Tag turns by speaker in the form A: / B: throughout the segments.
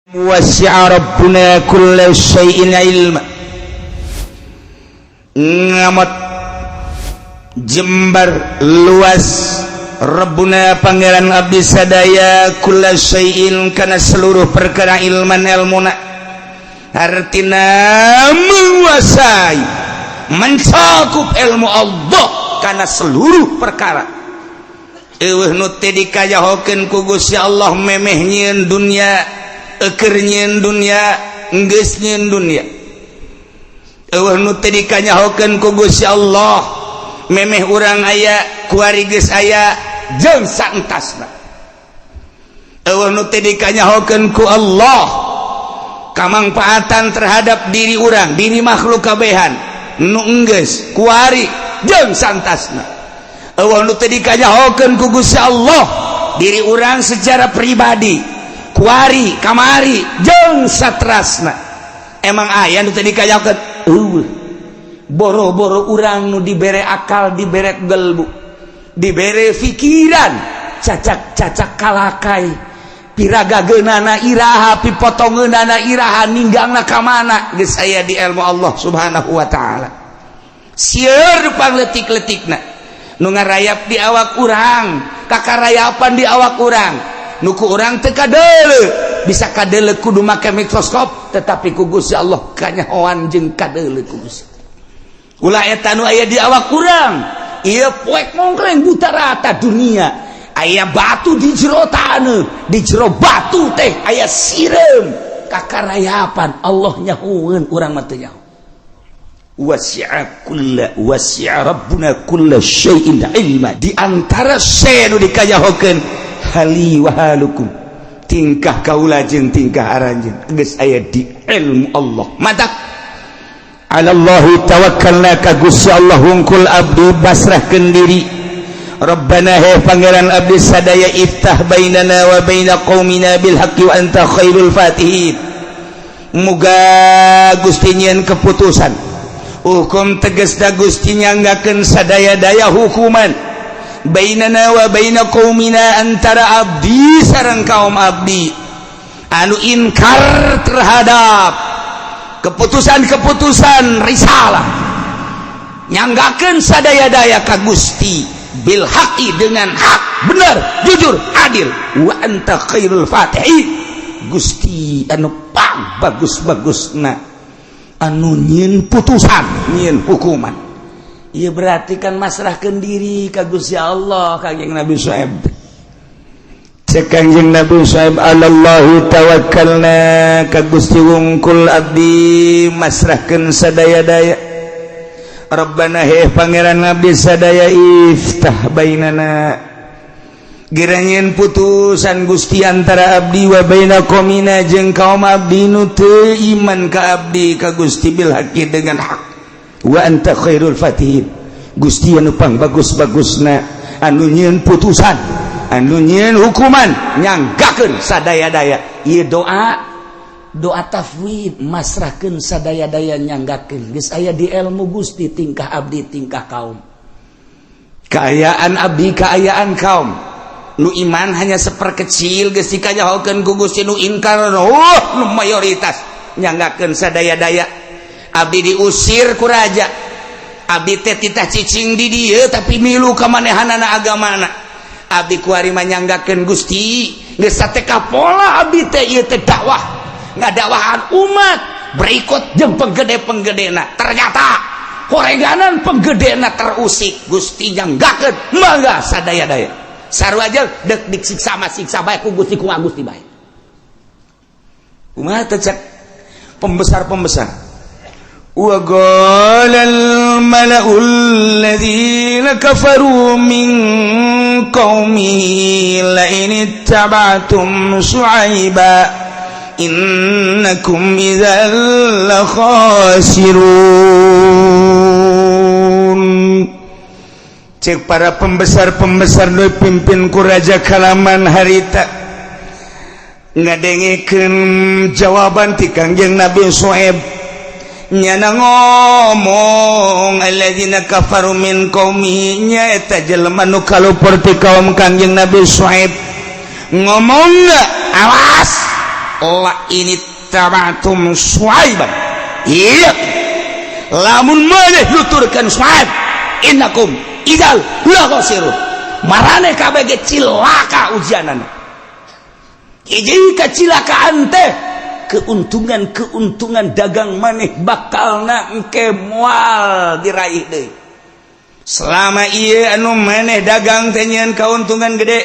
A: Wasi'a rabbuna kulla syai'in ilma. Ngamot jembar luas Rabbuna pangeran abdi sadaya, kulla syai'in kana seluruh perkara, ilman ilmuna, artina menguasai, mencakup ilmu Allah karena seluruh perkara. Euweuh nu teu dikajahokeun ku Gusti Allah memeh nyieun dunya, eukeur nyieun dunya, geus nyieun dunya. Euweuh nu teu dikanyahokeun ku Gusti Allah memeh urang aya, kuari geus aya, jeung saentasna. Euweuh nu teu dikanyahokeun ku Allah kamangfaatan terhadap diri urang, diri makhluk kabehan nu enggeus, kuari, jeung saentasna. Euweuh nu teu dikanyahokeun ku Gusti Allah diri urang secara pribadi kuari, kamari, jeung satrasna. Emang aya nu teu dikanyahokeun? Euweuh. Boro-boro urang nu dibere akal, dibere gelbu, dibere pikiran, cacak-cacak kalakai piragageunana iraha, pipotongeunana iraha, ninggangna ka mana, geus aya di ilmu Allah Subhanahu wa taala. Sieun pangletik-letikna nu ngarayap di awak urang, kakarayapan di awak urang nu ku urang teu kadeuleu, bisa kadeuleu kudu make mikroskop, tetapi ku Gusti Allah kanyahoan jeung kadeuleu ku Gusti. Ulah eta nu aya di awak urang ieu, poek mongkleng buta rata dunia, aya batu di jero taneuh, di jero batu teh aya sireum, kakarayapan Allah nyahoeun, urang mah teu nyaho. Wasi'a kulla wasi'a rabbuna kulla syai'in ilma. Di antara syai nu dikajahokeun, hali wa halukum, tingkah kaula jeung tingkah aranjeun geus aya di ilmu Allah. Matak 'alallahi tawakkalna, ka Gusti Allah hungkul abdi pasrahkeun diri. Rabbana, he pangeran abdi sadaya, iftah bainana wa baina qaumina bil haqqi wa anta khairul fatihin. Muga Gusti nyieun keputusan hukum, tegasna Gusti nyanggakeun sadaya-daya hukuman, bainana wa baina qaumina, antara abdi sareng kaum abdi anu inkar terhadap keputusan-keputusan risalah. Nyanggakeun sadaya-daya ka Gusti, bil haqqi, dengan hak, benar, jujur, adil, wa anta khairul fatihin, Gusti anu pang bagus-bagusna anu nyieun putusan, nyieun hukuman. Ieu berarti kan masrahkeun diri ka Gusti Allah. Kanjeng Nabi Syuaib, cek Kanjeng Nabi Syuaib, "Alallahi tawakkalna," ka Gusti wungkul abdi masrahkeun sadaya-daya. Rabbana, he pangeran abdi sadaya, iftah bainana, gera nyieun putusan Gusti, antara abdi, wa baina qaumina, jeung kaum abdi nu teu iman ka abdi, ka Gusti, bil haqqi, dengan hak, wa anta khairul fatihin, Gusti anu pang bagus-bagusna anu nyieun putusan, anu nyieun hukuman, nyanggakeun sadaya-daya. Ieu doa, doa tafwid, masrahkeun sadaya-daya, nyanggakeun geus aya di ilmu Gusti tingkah abdi, tingkah kaum, kaayaan abdi, kaayaan kaum. Nu iman hanya seperkecil, geus dikanyahokeun ku Gusti. Nu inkar, oh, nu mayoritas, nyanggakeun sadaya-daya. Abdi diusir ku raja, abdi teh titah cicing di dieu tapi milu ka manehanana agamana. Abdi kuari manyanggakeun Gusti, geus sateka pola abdi teh ieu teh dakwah, ngadakwahan umat berikut jeung penggede-penggedena. Ternyata horeganan penggedena terusik. Gusti nyanggakeun, mangga sadaya-daya, sarua aja dek disiksa mah siksa bae ku Gusti, kumaha Gusti bae. Kumaha teh cek pembesar-pembesar? وقال الملأ الذين كفروا من قومه لئن اتبعتم شعيبا إنكم إذا لخاسرون. Cek para pembesar-pembesar nu pimpin ku raja kalaman harita, ngadengekeun jawaban ti Kangjeng Nabi Syuaib, nyana ngomong alladzina kafaru min qaumi, nyaeta jelema nu kalupur ti kaum Kangjeng Nabi Syuaib, ngomong, "Awas." La ini tabatum Syuaiban, iya, lamun maneh nuturkeun Syuaib, innakum idzal la khasirun, maraneh kabeh ge cilaka ujianana. Hiji kacilakaan teh keuntungan-keuntungan dagang maneh bakal na engke moal diraih deui. Selama ieu anu maneh dagang teh nyieun kauntungan gede,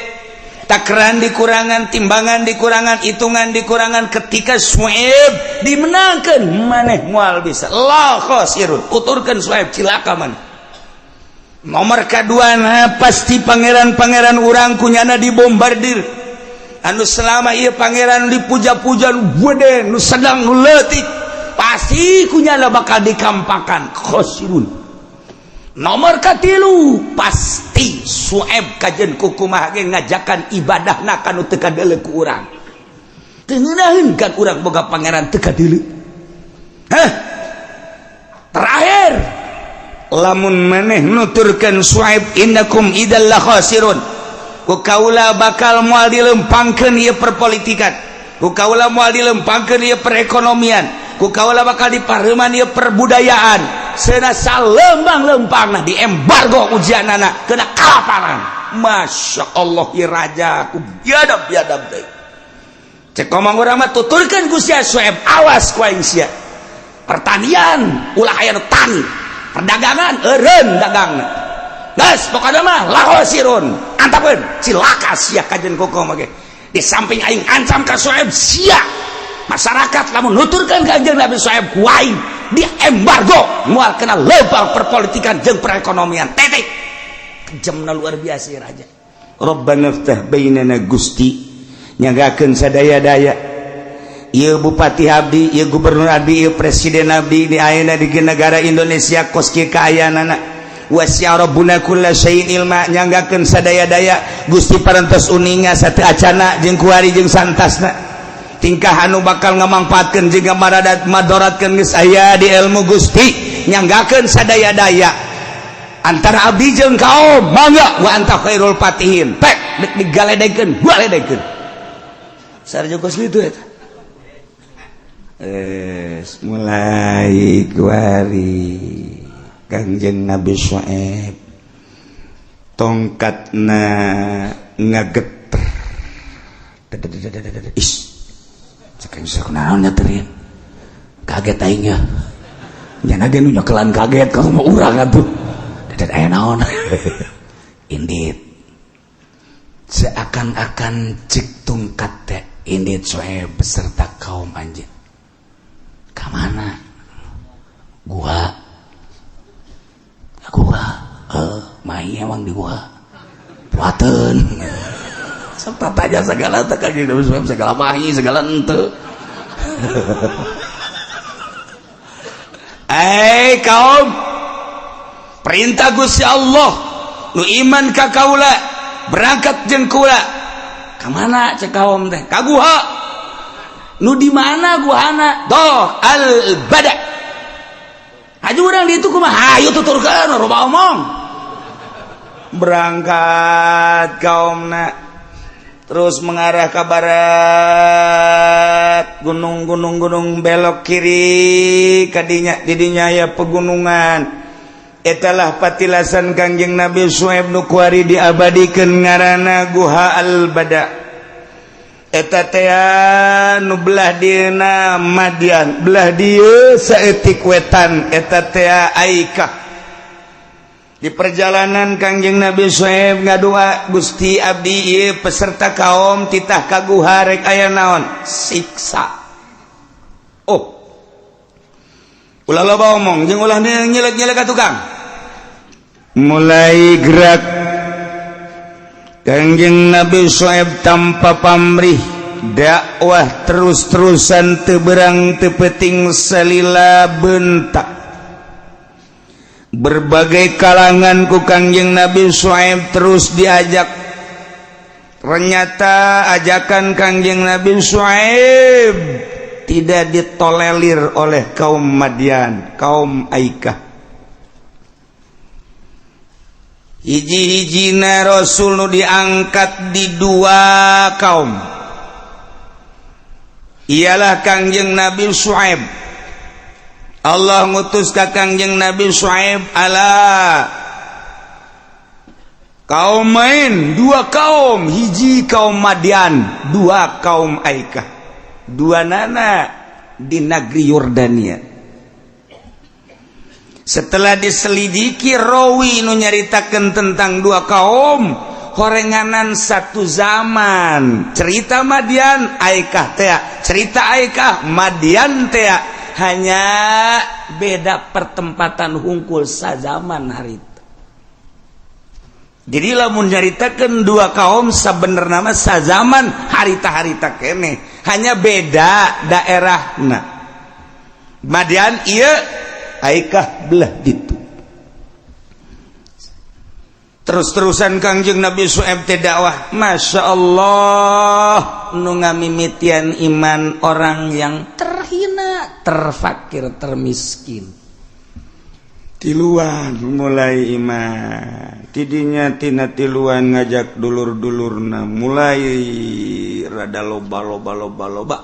A: takaran dikurangan, timbangan dikurangan, hitungan dikurangan, ketika Suaib dimenangkan maneh moal bisa, la khasirun. Tuturkeun Suaib, cilaka maneh. Nomor kedua, nah, pasti pangeran-pangeran urang kunyana dibombardir. Anu selama ieu pangeran dipuja-puja nu gede, nu sedang, nu leutik, pasti kunyana bakal dikampakan, khosirun. Nomor katilu, pasti Suaib kajen kukumaha ge ngajakan ibadahna kanu teu kadeuleu ku urang. Teu ngeunaheun kan urang boga pangeran teu kadeuleu. Hah, terakhir, lamun maneh nuturkeun Suaib, innakum idzal la khasirun, ku kaula bakal moal dilempangkeun ieu perpolitikan, ku kaula moal dilempangkeun ieu perekonomian, ku kaula bakal dipareuman ieu perbudayaan. Cenah salembang-lempangna di embargo ujianana, kena kalaparan. Masya Allah, ieu raja ku biadab biadab deui. Cek ngomong urang mah, tuturkeun ku sia Suaib, awas ku aing sia. Pertanian ulah aya nu tani, perdagangan eureun dagangna. Geus pokona mah la khosirun, antapeun, cilaka sia kajen kokoh ge. Di samping aing ancam ka Suaib, sia masyarakat lamun nuturkeun ka Kanjeng Nabi Suaib, ku aing di embargo, moal kena lempang perpolitikan jeung perekonomian, titik. Kejamna luar biasa ya raja. Rabbana ftah bainana. Gusti, nyanggakeun sadaya-daya ieu bupati abdi, ieu gubernur abdi, ieu presiden abdi di ayeuna di negara Indonesia kos kieu kaayaanana. Wasi'a rabbuna kulla syai'in ilma. Nyanggakeun sadaya-daya, Gusti parantos uninga sateu acana jeung kuari jeung santasna. Tingkah anu bakal ngamangpaatkeun jeung maradat madoratkeun geus aya di ilmu Gusti. Nyanggakeun sadaya-daya antara abdi jeung kaum, mangga. Wa anta khairul fatihin. Pek dek digaledekeun, galedekeun sarjo kos kitu eta. Mulai kuari Kangjeng Nabi Syuaib tongkatna ngageter. Is, cek aing, kunaon nyeterin, kaget aing nya. Nya ge nu nyekelan kaget kalau mau urang atuh. Dadat aya naon indit, seakan-akan cek tongkat teh, indit Syuaib beserta kaum anjeun ka mana? Gua gua main emang di gua puateun. Sok tanya segala teh ka segala mahi segala ente. Eh kaum, perintah Gusti Allah, nu iman ka kaula berangkat jeung kula. Ka mana cek kaum teh? Ka guha. Nu di mana guhana? Doh al bada. Hayu urang di itu kumaha? Hayu tuturkeun, loba omong. Berangkat kaumna terus mengarah ke barat, gunung-gunung gunung, belok kiri kadinya, didinya ya pegunungan. Etalah patilasan Kangjeng Nabi Suhaib nu kuari diabadikeun ngaranna Guha Al-Bada. Eta teh nu belah dieuna Madian, belah dieu saeutik wetan eta teh Aikah. Di perjalanan Kangjeng Nabi Suhaib ngadua, "Gusti, abdi ieu peserta kaum titah ka guha, rek aya naon siksa?" Oh, ulah loba omong jeung ulah nyelek-nyelek ka tukang. Mulai gerak Kangjeng Nabi Suhaib tanpa pamrih, dakwah terus-terusan, teu beurang teu peuting, salila bentak. Berbagai kalangan ku Kangjeng Nabi Suhaib terus diajak. Ternyata ajakan Kangjeng Nabi Suhaib tidak ditolerir oleh kaum Madian, kaum Aikah. Hiji-hijina Rasul nu diangkat di dua kaum. Ialah Kangjeng Nabi Syuaib. Allah ngutus ka Kangjeng Nabi Syuaib ala kaum main dua kaum, hiji kaum Madian, dua kaum Aikah, dua nana di negeri Yordania. Setelah diselidiki, rawi nu nyaritakeun tentang dua kaum horenganan satu zaman, cerita Madian Aikah tea, cerita Aikah Madian tea, hanya beda pertempatan hungkul, sazaman hari itu. Jadi lamun nyaritakeun dua kaum sabenerna mah sazaman harita-harita kene, hanya beda daerahna. Madian ieu, Aikah belah ditu. Terus-terusan Kangjeng Nabi Syuaib teh dakwah, Masya Allah, nu ngamimitian iman orang yang terhina, terfakir, termiskin. Tiluan mulai iman tidinya, tina tiluan ngajak dulur-dulurna, mulai rada loba loba loba loba.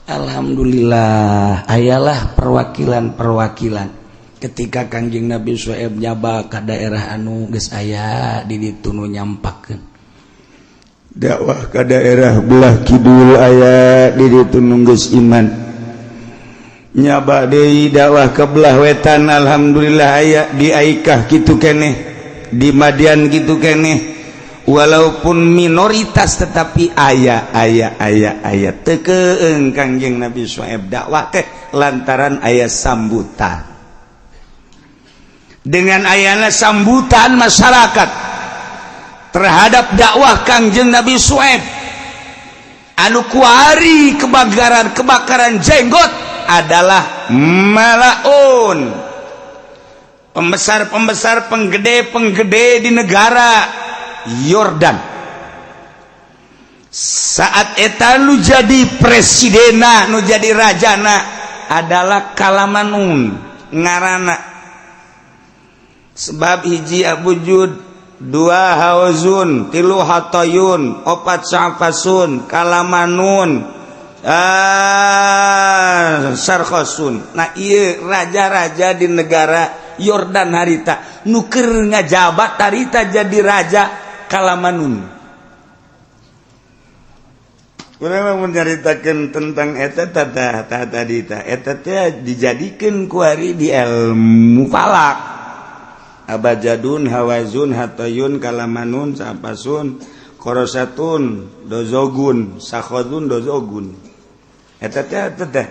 A: Alhamdulillah, ayalah perwakilan-perwakilan. Ketika Kangjeng Nabi Syuaib nyaba ke daerah anu geus aya di ditu nu nyampakeun dakwah, ke daerah belah kidul aya di ditu nu geus iman, nyaba deui dakwah ke belah wetan, alhamdulillah aya. Di Aikah kitu keneh, di Madian kitu keneh, walaupun minoritas tetapi aya aya aya aya. Teu keung Kangjeng Nabi Syuaib dakwah teh lantaran aya sambutan. Dengan ayana sambutan masyarakat terhadap dakwah Kangjeng Nabi Syuaib, anu kuari kebakaran kebakaran jenggot adalah malaun, pembesar-pembesar, penggede-penggede di negara Yordan saat eta. Nu jadi presidena, nu jadi rajana adalah Kalamanun ngarana, sebab hiji Abujud, dua Hauzun, tilu Hatoyun, opat Sa'fasun, Kalamanun, ah, Sarkhosun. Nah, iya raja-raja di negara Yordan harita, nu keur ngajabat harita jadi raja Kalamanun. Urang menceritakan tentang eta tata tadi ta eta teh dijadikan kuari di ilmu falak. Abajadun, Hawazun, Hatayun, Kalamanun, Sapasun, Korosatun, Dozogun, Sakhodun, Dozogun. Eta teh eta teh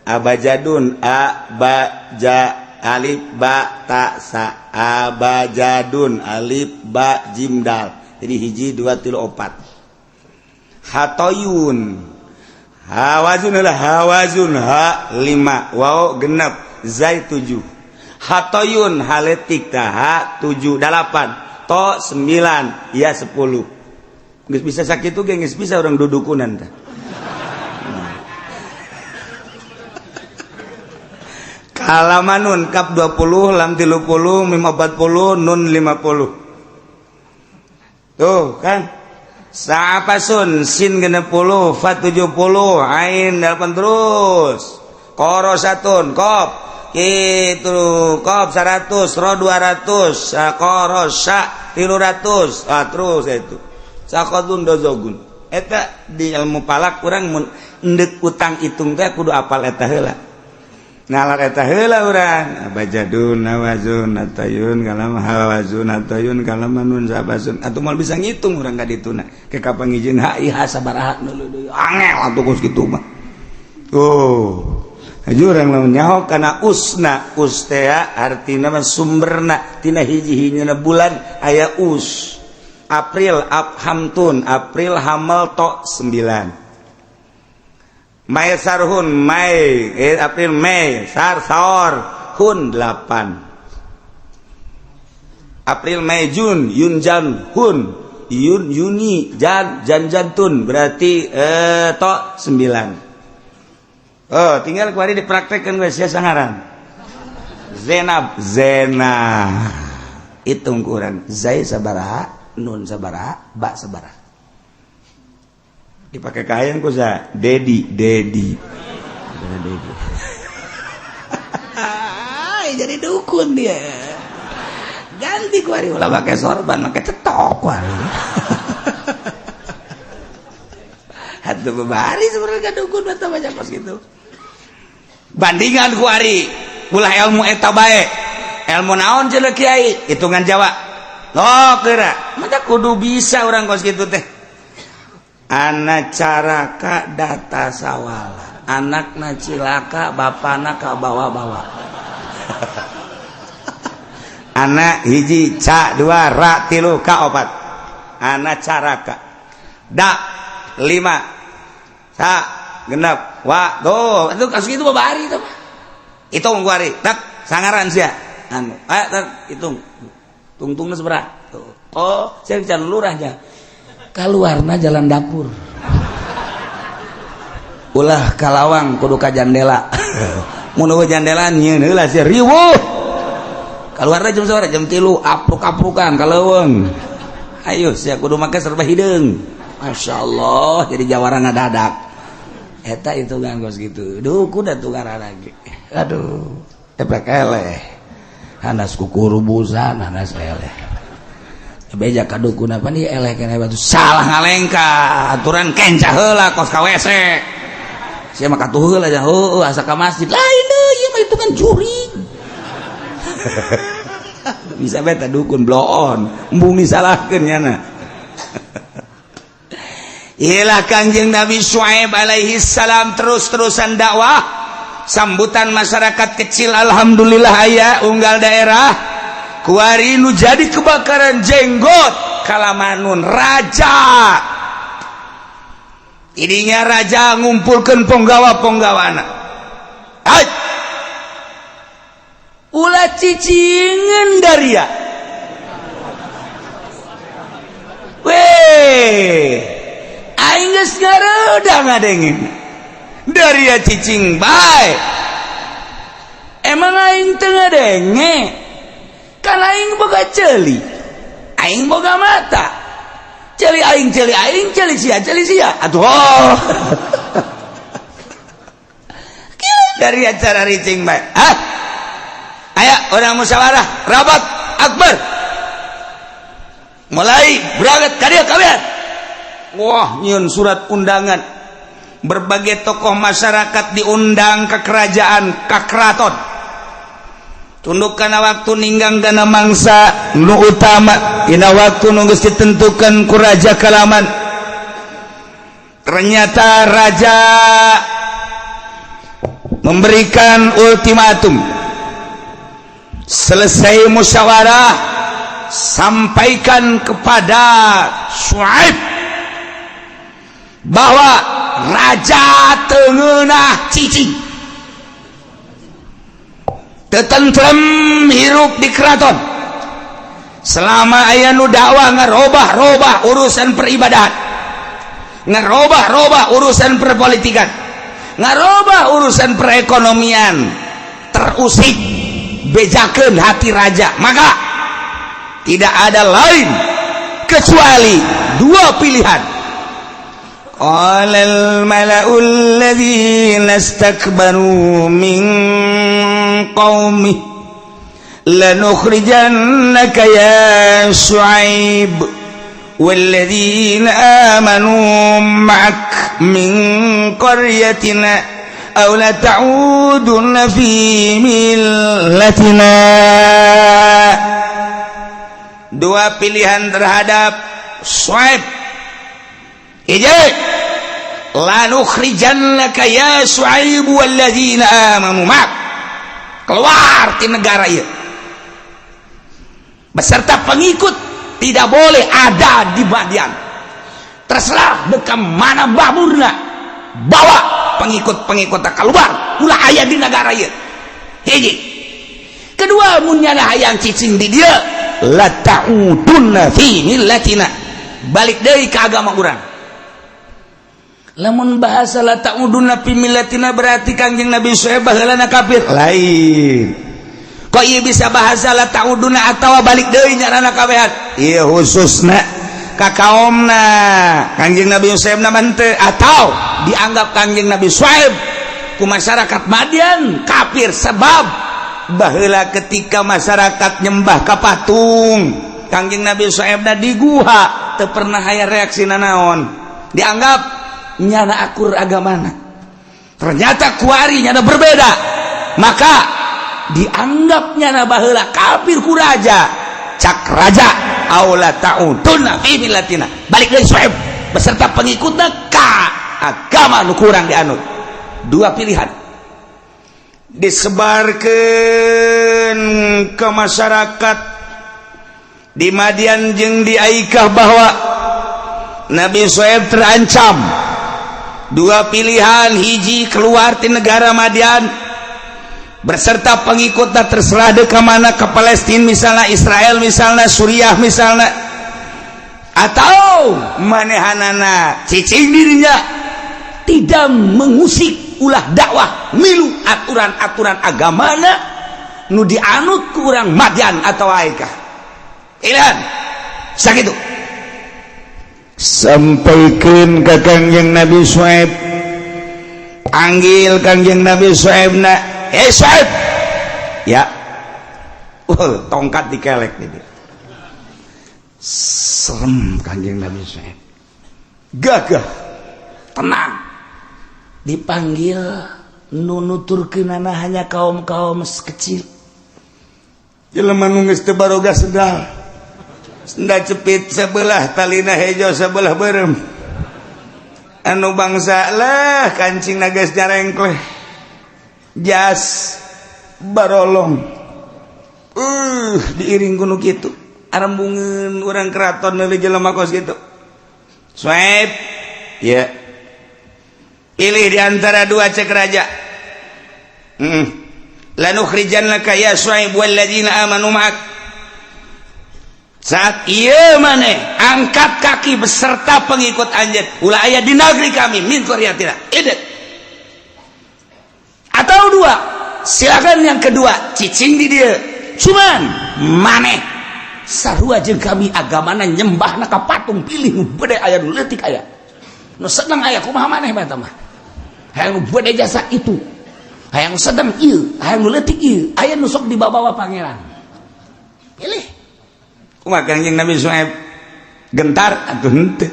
A: Abajadun, a ba ja alif ba ta sa, abajadun, alif ba jim dal, jadi hiji, dua, tilu, opat. Hatoyun, Hawazun adalah Hawazun, ha lima, waw genep, zai tujuh. Hatoyun haletik ta, ha tujuh, delapan, to sembilan, ya 10. Geus bisa sakitu ge, geus bisa orang dudukunan tah. Kalamanun, kap 20, lam 30, mim 40, nun 50. Tuh kan. Sa'apasun, sin 60, fa 70, ain 8 terus. Korosatun, kop. Itu kop 100, ro 200, korosa 300. Ah, terus itu. Sakodun dozogun. Eta di ilmu falak urang mun endek utang hitung teh kudu apal eta heula. Nalar eta heula urang abajadun, nawazun, atayun, kalam, hawazun, atayun, kalamanun, sabasun, atuh moal bisa ngitung urang ka dituna ke kapan izin HIH sabaraha deui angel atuh kos kitu mah. Oh, hayu urang lamun nyaho kana usna, us teh artina mah sumberna tina hiji-hijina bulan aya us. April Abhamtun, April Hamel to 9, Mai sarhun Mai, April Mei sar saor hun 8, April Mei Jun Yun Jan Hun Yun Yuni Jan Jan Jantun, berarti to 9. Oh, tinggal kemarin dipraktekkan geus sia sangaran Zenab Zena, hitung kurang zai sabaraha, nun sabaraha, ba sabaraha. Dipakai kain ku sa Dedi, Dedi. Dedi. Jadi dukun dia. Ganti ku ari, ulah pakai sorban, pakai cetok ku ari. Atuh bebari sebenarnya dukun atau banyak pas gitu. Bandingan ku ari, ulah ilmu eta bae. Ilmu naon cenah kiai? Hitungan Jawa. Loh kira, mata kudu bisa orang kos gitu teh. Anak caraka data sawala, anakna cilaka, bapana ka bawa-bawa. Anak hiji ca dua ra tilu ka opat, anak caraka da lima sa genep wa tuh itu kasus itu babari itu hitung gua ari tak sangaran sia anu eh tak hitung tungtungna seberapa tuh. Oh, saya jalan lurahnya keluarna jalan dapur, ulah kalawang kudu ka jandela, mun eueuh jandela nyieun heula sia riweuh, keluarna jam sore jam 3 apruk-aprukan ka leuweung, ayo sia kudu make serba hideung. Masya Allah, jadi jawara ngadadak eta hitungan kos gitu dukun dan tukar lagi. Aduh, efek eleh hanas kukurubusan hanas eleh beja ka dukun apa nih eleh kena batu salah ngalengka aturan kenca heula kos ka WC sia mah katuh heula aja heueuh asa ka masjid lain deui ieu mah hitungan jurig. Bisa beta dukun bloon embung disalahkeun nyana. Iyalah Kangjeng Nabi Syuaib alaihi salam terus-terusan dakwah, sambutan masyarakat kecil alhamdulillah aya unggal daerah. Kuari nu jadi kebakaran jenggot kalamanun raja. Ininya raja ngumpulkan penggawa-penggawana. Hai. Ulah cicingan daria. Weh, aing geus ngaredah ngadengin. Daria cicing bae. Emang aing teu ngadenge? Kan aing boga ceuli. Aing boga mata. Ceuli aing, ceuli aing, ceuli sia, ceuli sia. Atuh. Oh. Dari acara ricing bae. Hah? Aya orang musyawarah, rapat akbar. Mulai berangkat ka dieu kabehan. Wah, nyieun surat undangan. Berbagai tokoh masyarakat diundang ke kerajaan, ke keraton. Tunduk kana waktu ninggang kana mangsa nu utama dina waktu nu geus ditentukan ku raja kalaman. Ternyata raja memberikan ultimatum. Selesai musyawarah, sampaikan kepada Syuaib bahwa raja tengenah cicing tetentrem hirup di keraton selama aya nu dakwah ngerobah-robah urusan peribadahan, ngerobah-robah urusan perpolitikan, ngerobah urusan perekonomian, terusik bejakeun hati raja, maka tidak ada lain kecuali dua pilihan. Qalal mala'ul ladzina istakbaru min qaumi lanukhrijannaka ya Syuaib walladzina amanu ma'ak min qaryatina aw la ta'udunna fi millatina. Dua pilihan terhadap Syuaib. Hiji, lanukhrijannaka ya Syuaib walladzina amanu ma'ak, keluar di negara ieu beserta pengikut, tidak boleh ada di Madian, terserah deka mana baburna, bawa pengikut-pengikut keluar, ulah aya di negara ieu. Hiji. Kedua, mun nyana hayang cicing di dieu, la ta'udunna fi millatina, balik deui ka agama urang. Lamun bahasa la ta'udunna fi millatina berarti Kangjeng Nabi Syuaib baheulana kafir. Lain. Kok ieu bisa bahasa la ta'udunna atawa balik deui nyaranna kabehan? Ieu khususna Ka kaumna. Kangjeng Nabi Syuaib na henteu, atau dianggap Kangjeng Nabi Syuaib ku masyarakat Madian kafir, sebab baheula ketika masyarakat nyembah ka patung, Kangjeng Nabi Syuaib na di guha teu pernah aya reaksi nanaon, dianggap nyana akur agamana. Ternyata kuari nyana berbeda, maka dianggap nyana baheula kafir ku raja. Cak raja, "Aw la ta'udunna fi millatina." Balik deui Syuaib beserta pengikutna ka agama nu kurang dianut. Dua pilihan disebarkan ke masyarakat di Madian jeung di Aikah bahwa Nabi Syuaib terancam. Dua pilihan: hiji, keluar di negara Madian berserta pengikutnya, terserah de ke mana, ke Palestina misalnya, Israel misalnya, Suriah misalnya, atau manehanana cicing dirinya, tidak mengusik, ulah dakwah, milu aturan-aturan agamana nu dianut ku urang Madian atau Aikah. Pilihan sakitu. Sampaikan ke Kangjeng Nabi Syuaib. Panggil Kangjeng Nabi Syuaib na. "Eh Syuaib." Ya. Tongkat dikelek di dia. Serem Kangjeng Nabi Syuaib, gagah, tenang. Dipanggil, nu nuturkeunana hanya kaum-kaum kecil, jelema nu geus teu baroga sendal, sendal cepit sebelah talina hejo, sebelah berem, anu bangsa lah kancing geus nyarengkleh, jas barolong, diiring ku nu kitu. Arembungeun urang keraton meuli jelema kos kitu. "Syuaib." "Ya." "Pilih di antara dua," cek raja. "Lanukhrijannaka ya Syuaib walladzina amanu ma'ak." Saat iya maneh angkat kaki beserta pengikut anjeun, ulah aya di negeri kami, min qaryatina. Idet. Atau dua, silakan yang kedua, cicing di dia. Cuman maneh sarua jeung kami agamana, nyembahna ka patung. Pilih nu bede aya, nu leutik aya. Nu sedang aya, kumaha maneh eta mah? Hayang nu bede jasa itu. Hayang sedang ieu, hayang nu leutik ieu, aya nu sok dibawa pangeran. Pilih. Kumaha Kangjeng Nabi Syuaib? Gentar atuh henteu?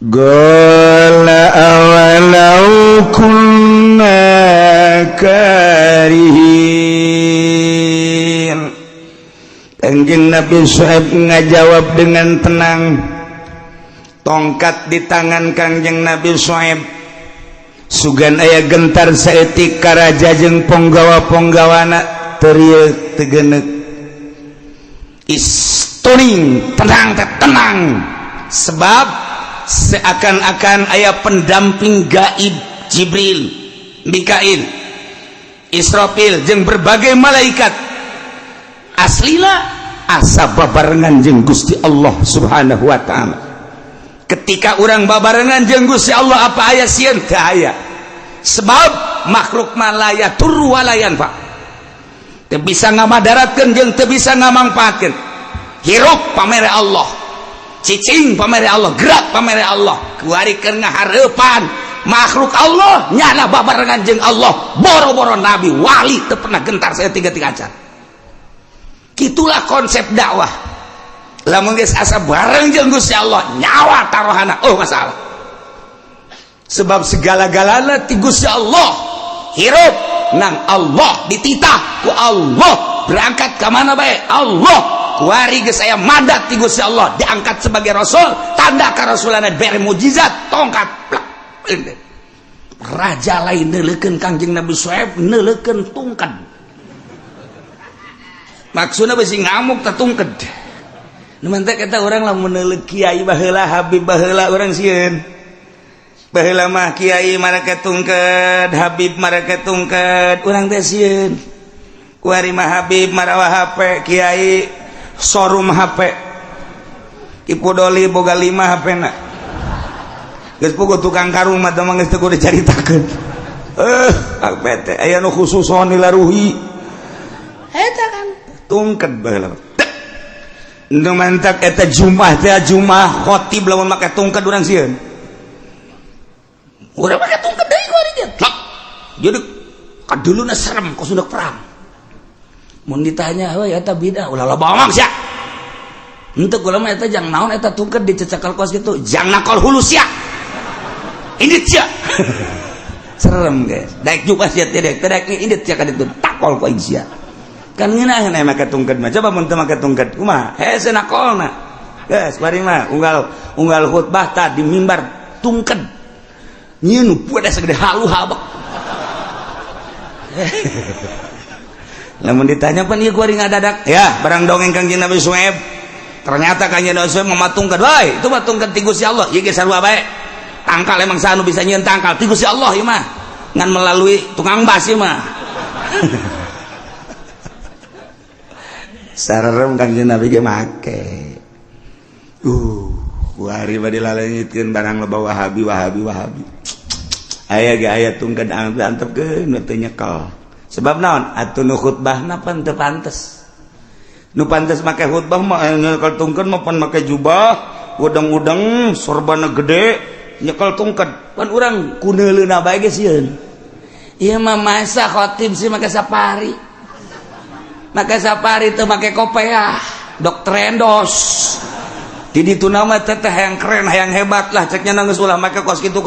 B: Qala awalau kunna karihin.
A: Kangjeng Nabi Syuaib ngajawab dengan tenang. Tongkat di tangan Kangjeng Nabi Syuaib. Sugan aya gentar saeutik ka raja jeung ponggawa-ponggawana? Teu tegenek. Istuning, tenang teh tenang. Sebab seakan-akan aya pendamping gaib, Jibril, Mikail, Israfil jeung berbagai malaikat. Aslina asa babarengan jeung Gusti Allah Subhanahu wa Ta'ala. Ketika orang babarengan jeung Gusti Allah, apa aya sieun? Teu aya. Sebab makhluk mah la yadurru wala yanfa, teu bisa ngamadaratkeun jeung teu bisa ngamangpaatkeun. Hirup pamere Allah, cicing pamere Allah, gerak pamere Allah. Kuari keur ngahareupan makhluk Allah, nyana babarengan jeung Allah. Boro-boro nabi, wali teu pernah gentar saya tiga tiga acan. Itulah konsep dakwah. Lamun geus asa bareng jeung Gusti Allah, nyawa taruhana oh masalah, sebab segala-galana ti Gusti Allah. Hirup nang Allah, dititah ku Allah, berangkat ke mana bae Allah. Kuari geus aya mandat ti Gusti Allah, diangkat sebagai rasul, tanda karasulanna bere mujizat tongkat plak. Raja lain neuleukeun Kangjeng Nabi Syuaib, neuleukeun tungked. Maksudna bisi ngamuk tah tungked. Nu mantak eta urang lamun neuleuh kiai baheula, habib baheula, urang sieun. Baheula mah kiai marake tungked, habib marake tungked, urang teh sieun. Kuari mah habib marawa HP, kiai showroom HP. Ipu Doli boga 5 HP na. Geus puguh tukang karung mah teh geus teu kudu dicaritakeun. HP teh aya nu khususon dilaruhi. Eta kan tungked baheula. Nu mantak eta Jumat teh Jumat khotib lamun make tungked urang sieun. Urang make tungked deui ku ari ge. Jadi kaduluna serem kos udah perang. Mun ditanya, "Heuy, eta bidah ulah loba omong sia." Henteu kula mah eta jang naon eta tungked dicecekal kos kitu, jang nakol hulu sia. Indit sia. Serem guys. Daek juga sia teh daek, daek indit sia ka ditu takol ku aing sia. Kan ngeunaheun aya make tungked mah. Coba mun teu make tungked kumaha? Hese nakolna. Geus bari mah unggal unggal khutbah tah di mimbar tungked. Nyieun puade sagede halu habek. Lamun ditanya pan ieu ku ari ngadadak, ya barang dongeng Kangjeng Nabi Suhaib. Ternyata Kangjeng Nabi Suhaib mematungkeun, "Woi, itu matungkeun ti Gusti Allah." Ieu ge sarua bae. Tangkal emang sanu bisa nyieun tangkal ti Gusti Allah ieu mah. Ngan melalui tukang bas ieu mah. Sarem Kangjeng Nabi ge make. Kuari bade laleungitkeun barang loba Wahabi Wahabi Wahabi. Aya ge aya tungkeun antepkeun teu nyekel. Sebab naon? Atuh nu khutbahna pan teu pantes. Nu pantes make khutbah mah nyekel tungkeun mah pan make jubah, udang-udang, sorbana gede, nyekel tungkeun. Pan urang kuneuleuna bae ge sieun. Ieu mah masa khotib sih make safari. Make safari teu make kopeah, dokter endos. Di ditu nama teteh yang keren, yang hebat lah ceknya nangis ulah make kos kitu.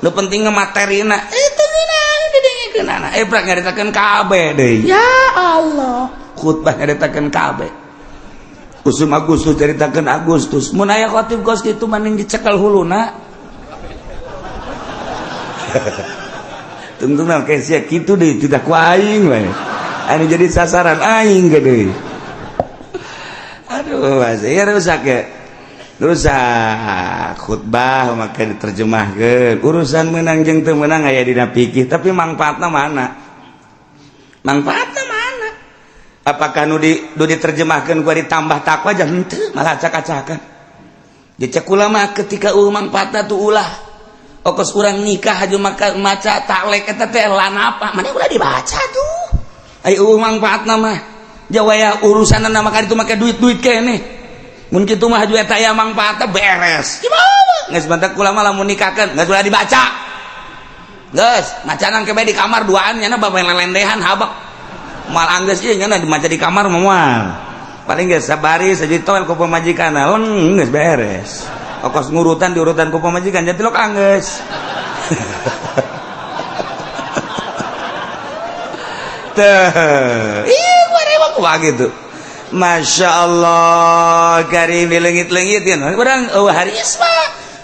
A: Nu penting materina. Itu ngeunah didengekeunana. Prak nyaritakeun kabeh deui. Ya Allah. Khutbah nyaritakeun kabeh. Usum Agustus caritakeun Agustus. Mun aya khotib kos kitu mending dicekel huluna. Tungtungna ke sia kitu deui tidak ku aing we. Anu jadi sasaran aing gede. Aduh, ya rusak ya. Rusak khutbah maka diterjemahkeun. Urusan menang jeung teu menang aya dina fikih, tapi mangfaatna mana? Mangfaatna mana? Apakah nu di nu diterjemahkeun gua ditambah takwa aja henteu, malah acak-acakan. Dicek ulama ketika eueuh mangfaatna tuh ulah. Okos urang nikah aja maka maca taklek eta teh lanapa? Mana ulah dibaca tuh. Ai eueuh mangfaatna mah. Jawaya urusanna maka itu make duit-duit keneh. Mun kitu mah haju eta aya mangfaatna beres. Gimana? Geus bantak kula mah lamun nikahkeun geus ulah dibaca. Geus, macanan ke bae di kamar duaan nyana bapak lelendehan habak. Moal anggeus ieu nyana dimaca di kamar mah moal. Paling geus sabari saji toel ku pamajikanna, leng geus beres. Okos ngurutan diurutan ku pamajikan jadi lok anggeus. Teh, ih gua kumaha gitu. Masya Allah karim dilengit-lengit kan orang hari isma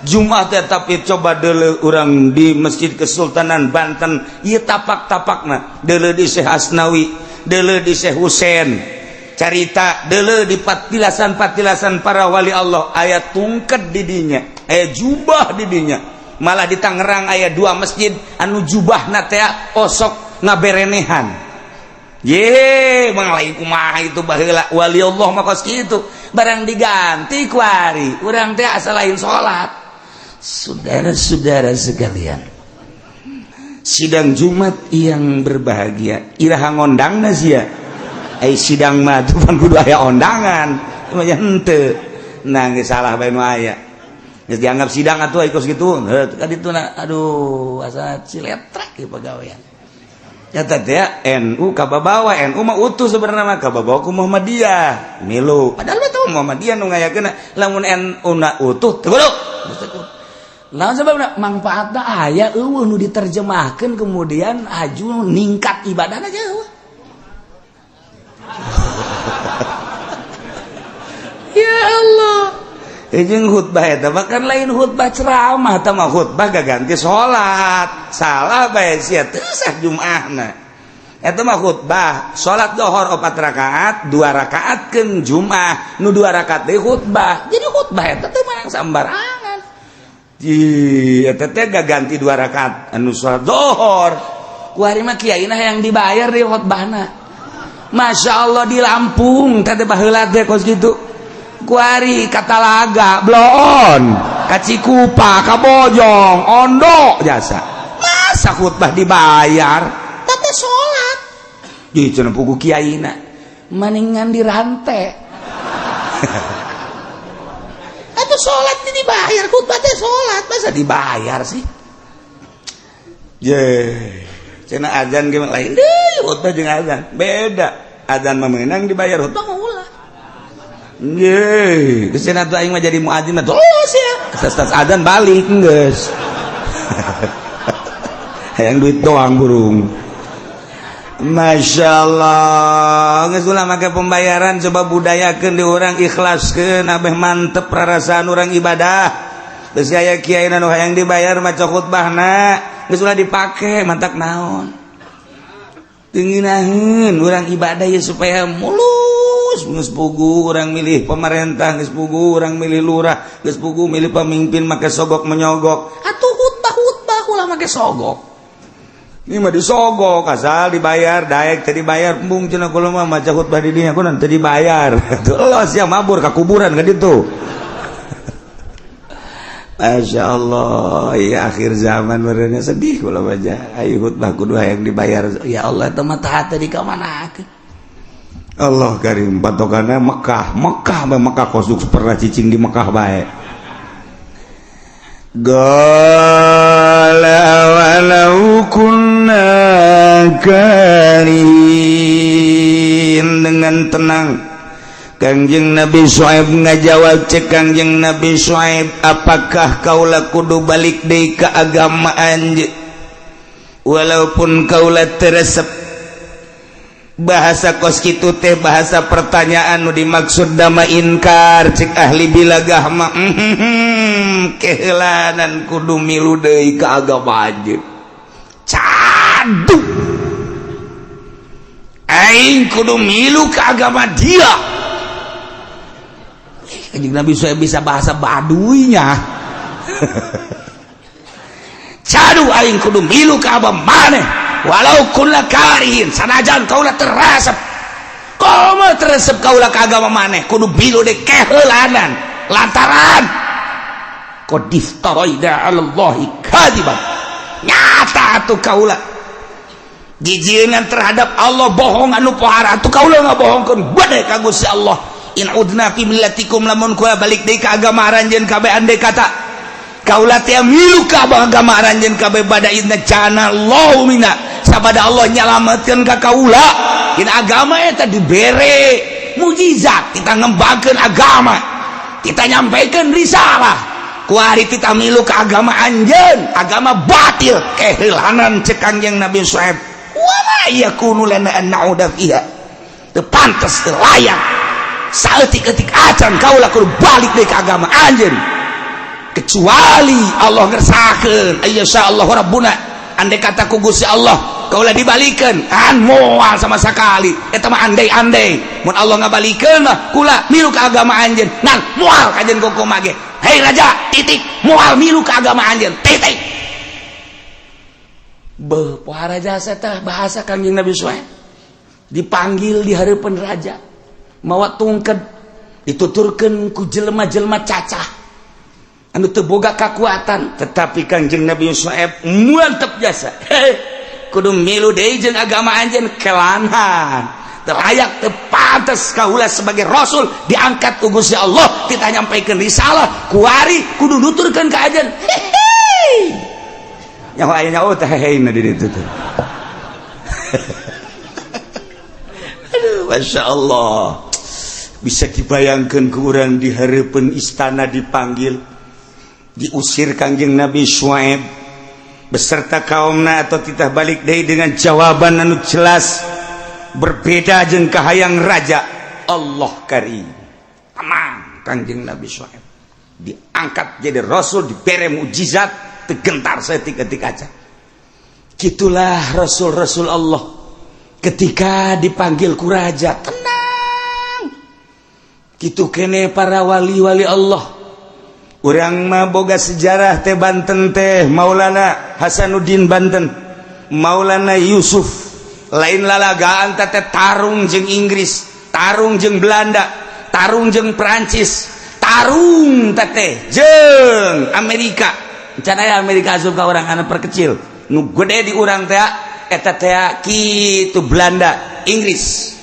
A: Jumat tapi coba dulu orang di Masjid Kesultanan Banten ieu tapak-tapakna deuleu di Syekh Asnawi deuleu di Syekh Husein carita deuleu di patilasan-patilasan para wali Allah aya tungked di dinya aya jubah di dinya malah di Tangerang aya dua masjid anu jubahna teh osok ngaberenehan. Ye, mang lain kumaha itu baheula wali Allah mah kos kitu. Barang diganti ku ari, urang teh asa lain salat. Saudara-saudara sekalian, sidang Jumat yang berbahagia, iraha ngondangna sia. Ai sidang mah tuh pan kudu aya ondangan. Mah henteu. Nah, geus salah bae nu aya. Geus dianggap sidang atuh ai kos kitu. Heuh, ka dituna aduh asa ciletrak ieu pagawean. Nyata teh NU kababawa NU mah utuh sebenarnya mah kababawa ku Muhammadiyah milu padahal mah tahu Muhammadiyah nu ngayakeun lamun NU na utuh teu kudu. Lamun sebabna mangfaatna aya eueuh nu diterjemahkeun kemudian aju ningkat ibadahna jauh. Ya Allah. Jeung khutbah eta bahkan lain khutbah ceramah tah mah khutbah gaganti salat. Salah bae sia teu sah Jumaahna. Eta mah khutbah salat zuhur 4 rakaat, 2 rakaatkeun Jumaah, nu 2 rakaat deui khutbah. Jadi khutbah eta teu meunang sambarangan. Ji eta teh gaganti 2 rakaat anu salat zuhur. Ku ari mah kiaina yang dibayar di khutbahna. Masya Allah di Lampung teh baheula teh kos kitu. Kuari Katalaga bloon Kacikupa Kabojong Ondo jasa masa khutbah dibayar tapi sholat di cenah pugu kiaina maningan dirantai. Atau sholat ini dibayar, khutbah teh sholat, masa dibayar sih? Ye, cenah azan gimana lain deh, khutbah jeung azan beda. Azan mah meunang dibayar, khutbah mah ulah. Ye, geus cenah tuh aing mah jadi muadzin mah terus ya. Tas azan balik geus. Hayang duit doang burung. Masya Allah, geus ulah make pembayaran, coba budayakeun di urang, ikhlaskeun abeh mantep rarasaan urang ibadah. Geus aya kiai nu hayang dibayar maca khutbahna, geus ulah dipake mantak naon. Teu ngeunaheun urang ibadah ya supaya mulus. Geus puguh urang milih pemerintah, geus puguh urang milih lurah, geus puguh milih pemimpin make sogok menyogok. Atuh khutbah-khutbah ulah make sogok. Ini mah disogok asal dibayar, daek teu dibayar embung cenah kula mah maca khutbah di dinya kunaon teu dibayar. Tuh sia mabur ka kuburan ka ditu. Masya Allah, ya akhir zaman merenya sedih kula baca. Ayo khutbah kudu hayang dibayar. Ya Allah, eta mah tah di ka mana? Allah karim, patokanna Mekah, Mekah bae, Mekah kosuk pernah cicing di Mekah bae.
B: Qala walau kunna
A: karihin, dengan tenang Kangjeng Nabi Syuaib ngajawab. Cek Kangjeng Nabi Syuaib, apakah kaula kudu balik deui ka agama anjeun walaupun kaula teu resep? Bahasa kos kitu teh bahasa pertanyaan, nu dimaksud dama inkar. Cek ahli bilagah mah, keheulanan kudu milu deui ka agama anjeun. Cadu aing kudu milu ke agama dia. Kanjeng Nabi saya bisa bahasa Baduynya. Cadu aing kudu milu ke agama maneh walau kunna karihin, sanajan kaula teu resep. Komo teu resep kaula ka agama maneh, kudu milu deui keheulanan, lantaran qad iftaraina 'alallahi kadiban, nyata atuh kaula gijieunan terhadap Allah bohong anu pohara. Atuh kaula ngabohongkeun bade ka Gusti Allah. In udna fi millatikum, lamun kula balik deui ka agama aranjeun kabeh, andai kata kaula teh milu ka agama aranjeun kabeh, ba'da idz najjana Allahu minha, sabada Allah nyalametkeun ka kaula. Dina agama eta dibere mujizat, kita ngembangkeun agama, kita nyampaikan risalah, kuari kita milu ke agama anjeun, agama batil, keheulanan. Cek Kangjeng Nabi Syuaib, wa ma yakunu lana an na'uda fiha, teu pantes, teu layak saeutik-eutik acan kaula kudu balik deui ka agama anjeun, kecuali Allah ngersakeun, ayyasha Allah rabbuna, andai kata ku Gusti Allah kaula dibalikeun an moal sama sekali. Eta mah andai-andai, mun Allah ngabalikeun mah kula milu ka agama anjeun, ngan moal kajen kumaha ge. Hei raja, titik, moal milu ka agama anjeun, titik. Beuh, pohara jasa teh bahasa Kangjeng Nabi Syuaib. Dipanggil di hareupeun raja, mawa tungked, dituturkeun ku jelema-jelema cacah anu teu boga kakuatan, tetapi Kangjeng Nabi Syuaib mantep jasa. Hei, kudu milu deui jeung agama anjeun, kelanhan teu layak, teu pantes kaula sebagai rasul diangkat ku Gusti Allah, kita nyampaikan risalah, kuari kudu nuturkeun ka anjeun. Hehe, nyaho aya nyaho teh hehe na di ditu tuh. Aduh, Masya Allah, bisa dibayangkan ke orang di hareupeun istana dipanggil, diusir Kangjeng Nabi Syuaib beserta kaumna atau titah balik deui dengan jawaban anu jelas berbeda jeung kahayang raja. Allah karim, tenang Kangjeng Nabi Syuaib diangkat jadi rasul, dibere mukjizat, tergentar seketika aja. Gitulah rasul-rasul Allah ketika dipanggil ku raja, tenang. Gitu kene para wali-wali Allah. Urang mah boga sejarah teh Banten teh Maulana Hasanuddin Banten, Maulana Yusuf, lain lalagaan teh, tarung jeung Inggris, tarung jeung Belanda, tarung jeung Prancis, tarung teh jeung Amerika. Can aya Amerika asup ka urang, anak perkecil nu gede di urang teh eta teh kitu, Belanda, Inggris.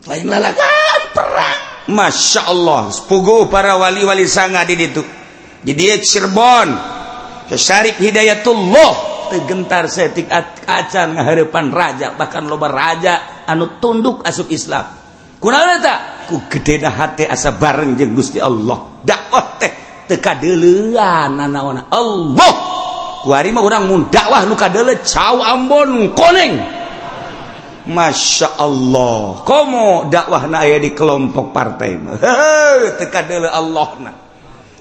A: Lain lalagaan perang. Masya Allah, puguh para wali-wali sanga di ditu. Jadi Cirebon Syarif Hidayatullah teu gentar saeutik acan ngahareupan raja, bahkan loba raja anu tunduk asup Islam. Kunaon eta? Ku gedena hate asa bareng jeung Gusti Allah. Dakwah teh teu kadeuleuan nanaona Allah. Kuari mah urang mun dakwah nu kadeuleu cau Ambon koneng. Masya Allah, komo dakwah na aya di kelompok partai mah teu kadeuleu Allah na,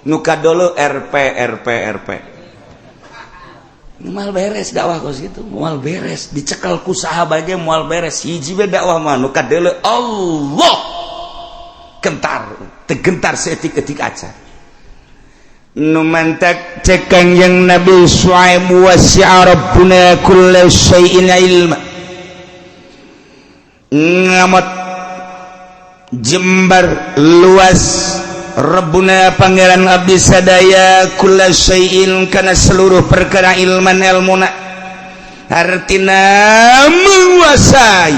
A: nu kadeuleu RP RP RP. Moal beres dakwah kos gitu, moal beres. Dicekal ku saha bae moal beres. Hiji we dakwah mah nu kadeuleu Allah, gentar teu gentar saeutik-eutik acan.
B: Nu mantak cek Kangjeng Nabi Syuaib, wasi'a rabbuna kulla syai'in ilma, ngamot jembar luas Rabbuna Pangeran abdi sadaya, kulla syai'in kana seluruh perkara, ilman ilmuna, artina menguasai,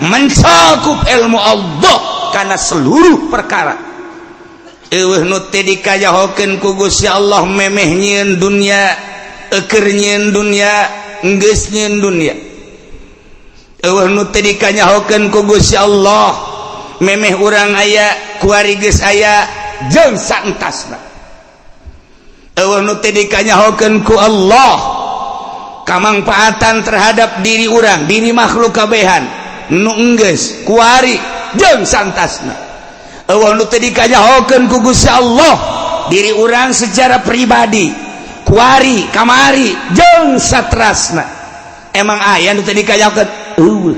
B: mencakup ilmu Allah karena seluruh perkara. Eueuh nu teu dikajahokeun ku Gusti Allah memeh nyieun dunya, eukeur nyieun dunya, geus nyieun dunya. Eueuh nu teu dikanyahokeun ku Gusti Allah memeh urang aya, kuari geus aya, jeung saentasna. Eueuh nu teu dikanyahokeun ku Allah kamangfaatan terhadap diri urang, diri makhluk kabehan, nu enggeus, kuari, jeung saentasna. Eueuh nu teu dikanyahokeun ku Gusti Allah diri urang secara pribadi, kuari, kamari, jeung satrasna. Emang aya nu teu dikanyahokeun? Eueuh.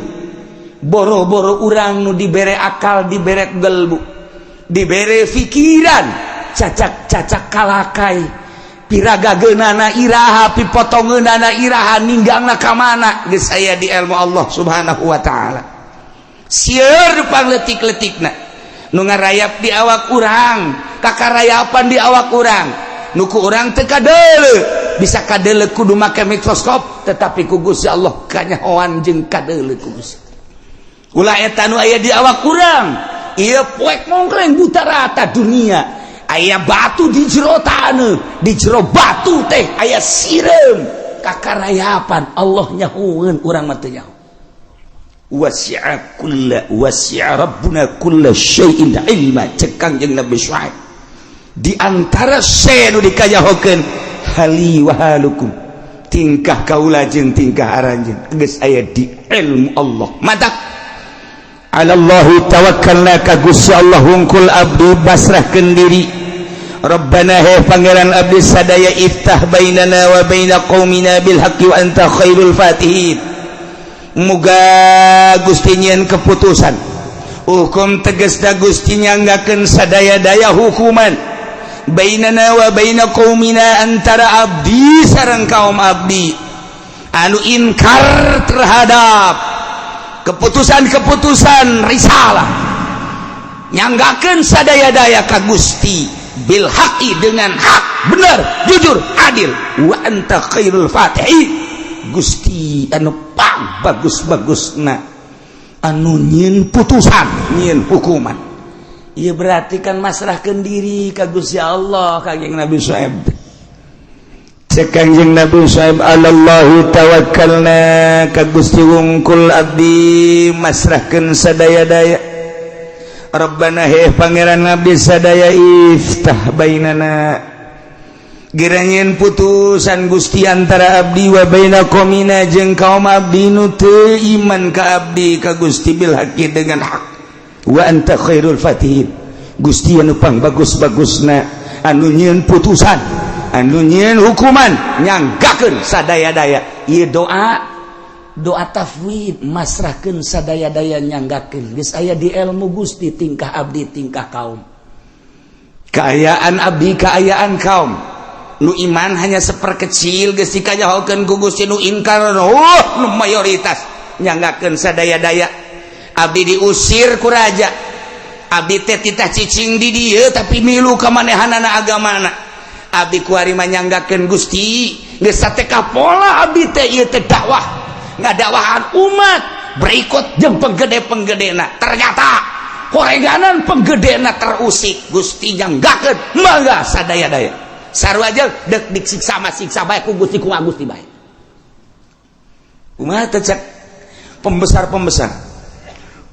B: Boro-boro urang nu dibere akal, dibere gelbu, dibere pikiran, cacak-cacak kalakai piragageunana iraha, pipotongeunana iraha, ninggangna ka mana, geus aya di ilmu Allah Subhanahu wa taala. Sieun pangletik-letikna nu ngarayap di awak urang, kakarayapan di awak urang nu ku urang teu kadeuleu, bisa kadeuleu kudu make mikroskop, tetapi ku Gusti Allah kanyahoan jeung kadeuleu ku Gusti. Ulah eta nu aya di awak urang ieu poek mongkreng buta rata dunia, aya batu di jero taneuh, di jero batu teh aya sireum, kakarayapan Allah nyahoeun, urang mah teu nyaho.
A: Wasi'a kulla wasi'a rabbuna kulla syai'in ilma, cek Kangjeng Nabi Syuaib. Di antara nu dikajahokeun hali wa halukum, tingkah kaula jeung tingkah aranjeun geus aya di ilmu Allah. Matak
B: Alallahi tawakkalna, ka Gusti Allah hungkul abdi pasrahkeun diri. Rabbana, he Pangeran abdi sadaya, iftah bainana wa baina qaumina bil haqqi wa anta khairul fatihin. Muga Gusti nyieun keputusan hukum, tegasna Gusti nyanggakeun sadaya-daya hukuman, bainana wa baina qaumina, antara abdi sareng kaum abdi anu inkar terhadap keputusan-keputusan risalah.
A: Nyanggakeun sadaya-daya ka Gusti, bil haqqi, dengan hak, benar, jujur, adil, wa anta khairul fatihin, Gusti anu pang bagus-bagusna anu nyieun putusan, nyieun hukuman. Ieu berarti kan masrahkeun diri ka Gusti Allah Kangjeng Nabi Syuaib.
B: Cek Kangjeng Nabi Syuaib, alallahi tawakkalna, ka Gusti wungkul abdi masrahkeun sadaya-daya. Rabbana, he Pangeran abdi sadaya, iftah bainana, gera nyieun putusan Gusti antara abdi, wa baina qaumina, jeung kaum abdi nu teu iman ka abdi, ka Gusti, bil haqqi, dengan hak, wa anta khairul fatihin, Gusti anu pang bagus-bagusna anu nyieun putusan, anu nyieun hukuman, nyanggakeun sadaya-daya. Ieu doa,
A: doa tafwid, masrahkeun sadaya-daya, nyanggakeun geus aya di ilmu Gusti tingkah abdi, tingkah kaum,
B: Kaayaan abdi, kaayaan kaum.
A: Nu iman hanya seperkecil, geus dikanyahokeun ku Gusti. Nu inkar, oh, nu mayoritas, nyanggakeun sadaya-daya. Abdi diusir ku raja, abdi teh titah cicing di dieu tapi milu ka manehanana agamana. Abdi kuari manyanggakeun Gusti, geus sateka pola abdi teh ieu teh dakwah, ngadakwahan umat berikut jeung penggede-penggedena. Ternyata Horenganan penggedena terusik, Gusti nyanggakeun mangga sadaya-daya. Sarua aja dek disiksa mah siksa bae ku Gusti, kumaha Gusti bae. Kumaha teh cek pembesar-pembesar?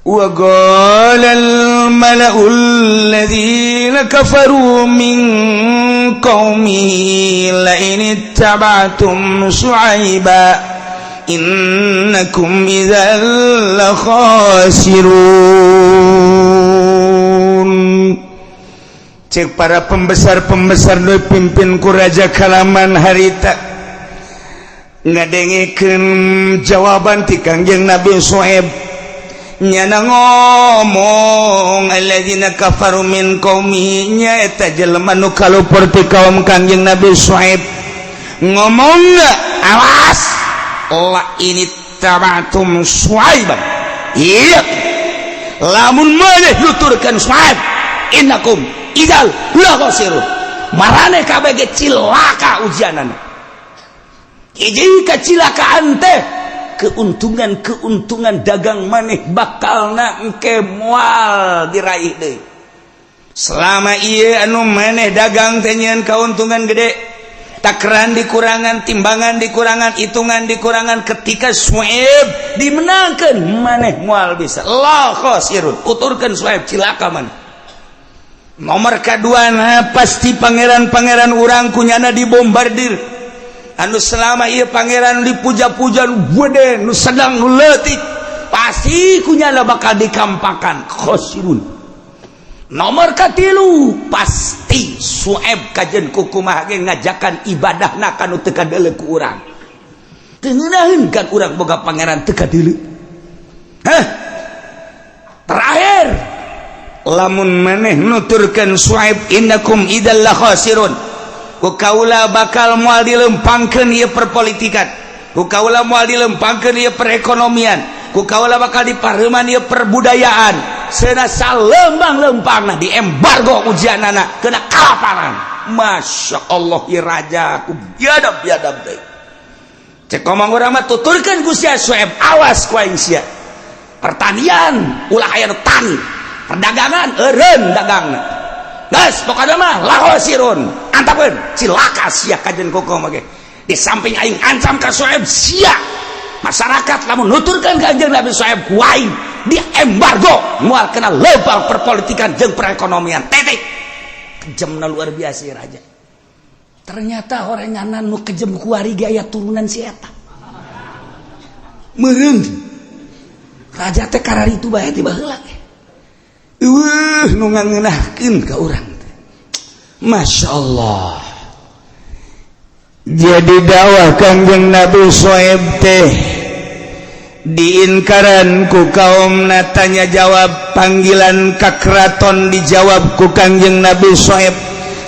B: وقال الملأ الذين كفروا من قومه لئن اتبعتم شعيبا إنكم إذا لخاسرون. Cek para pembesar-pembesar nu pimpin ku raja kalaman harita ngadengekeun jawaban ti Kangjeng Nabi Su'aib, nyana ngomong alladzina kafaru min qaumi, nyaeta jelema nu kalupur ti kaum Kangjeng Nabi Su'aib, ngomong awas, la in ittaba'tum Su'aiban, iya lamun maneh nuturkeun Su'aib, innakum idzal la khasirun, maraneh kabeh ge cilaka ujianana. Hiji kacilakaan teh keuntungan-keuntungan dagang maneh bakal na engke moal diraih deui. Selama iya anu maneh dagang teh nyieun keuntungan gede, takaran dikurangan, timbangan dikurangan, hitungan dikurangan, ketika Su'aib dimenangkan maneh moal bisa, la khasirun, uturkeun Su'aib cilaka maneh. Nomor kedua, nah, pasti pangeran-pangeran urang kunyana dibombardir. Anu selama iya pangeran dipuja-puja nu gede, nu sedang, nu leutik, pasti kunyana bakal dikampakan, khosirun. Nomor katilu, pasti Su'aib kajen kukumaha ge ngajakan ibadahna kanu teu kadeuleu ku urang. Teu ngeunaheun kan urang boga pangeran teu kadeuleu. Hah, terakhir,
A: Lamun maneh nuturkeun Su'aib, innakum idzal la khasirun, ku kaula bakal moal dilempangkeun ieu perpolitikan, ku kaula moal dilempangkeun ieu perekonomian, ku kaula bakal dipareuman ieu perbudayaan. Cenah salembang-lempangna di embargo ujianana kena kalaparan. Masya Allah, ieu raja ku biadab biadab deui. Cek ngomong urang mah, tuturkeun ku sia Su'aib, awas ku aing sia. Pertanian ulah aya nu tani, perdagangan eureun dagangna, geus pokona mah lahosirun, antapeun cilaka sia kajen kokoh ge. Di samping aing ancam ka Su'aib, sia masyarakat lamun nuturkeun ka Kanjeng Nabi Su'aib, ku aing di embargo, moal kena leumpang perpolitikan jeung perekonomian, titik. Kejamna luar biasa ya raja. Ternyata horenganan nu kejem kuari ge aya turunan si eta meureun. Raja teh kararitu bae ti baheula ge. Eueuh nu ngangeunahkeun ka urang teh. Masya Allah.
B: Jadi dakwah Kangjeng Nabi Su'aib teh diinkaran ku kaum. Tanya jawab, panggilan ka keraton dijawab ku Kangjeng Nabi Su'aib.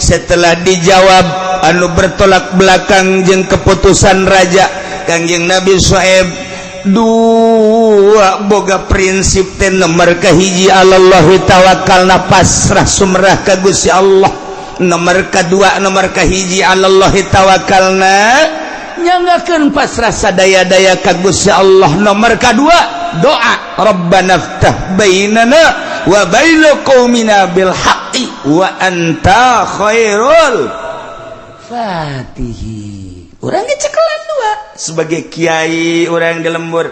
B: Setelah dijawab anu bertolak belakang jeung keputusan raja, Kangjeng Nabi Su'aib dua boga prinsip teh. Nomor kahiji, alallahi tawakkalna, pasrah sumrah ka Gusti Allah. Nomor kedua, nomor kahiji alallahi tawakkalna, nyanggakeun pasrah sadaya-daya ka Gusti Allah. Nomor kedua, doa, Rabbana ftah bainana wa baina qaumina bil haqqi wa anta khairul fatihi. Urang ge cekelan dua sebagai kiai urang di lembur,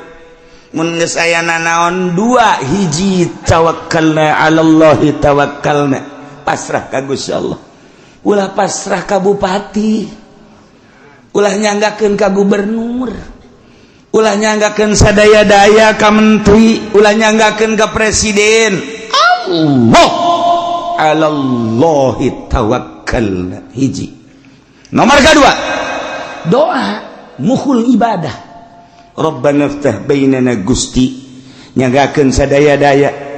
B: mun geus aya nanaon, dua hiji, tawakkalna alallahi tawakkalna, pasrah ka Gusti Allah. Ulah pasrah ka bupati, ulah nyanggakeun ka gubernur, ulah nyanggakeun sadaya-daya ka menteri, ulah nyanggakeun ka presiden. Allah, alallahi tawakkalna hiji. Nomor kedua, doa mukhul ibadah, Rabbana ftah bainana, Gusti nyanggakeun sadaya-daya.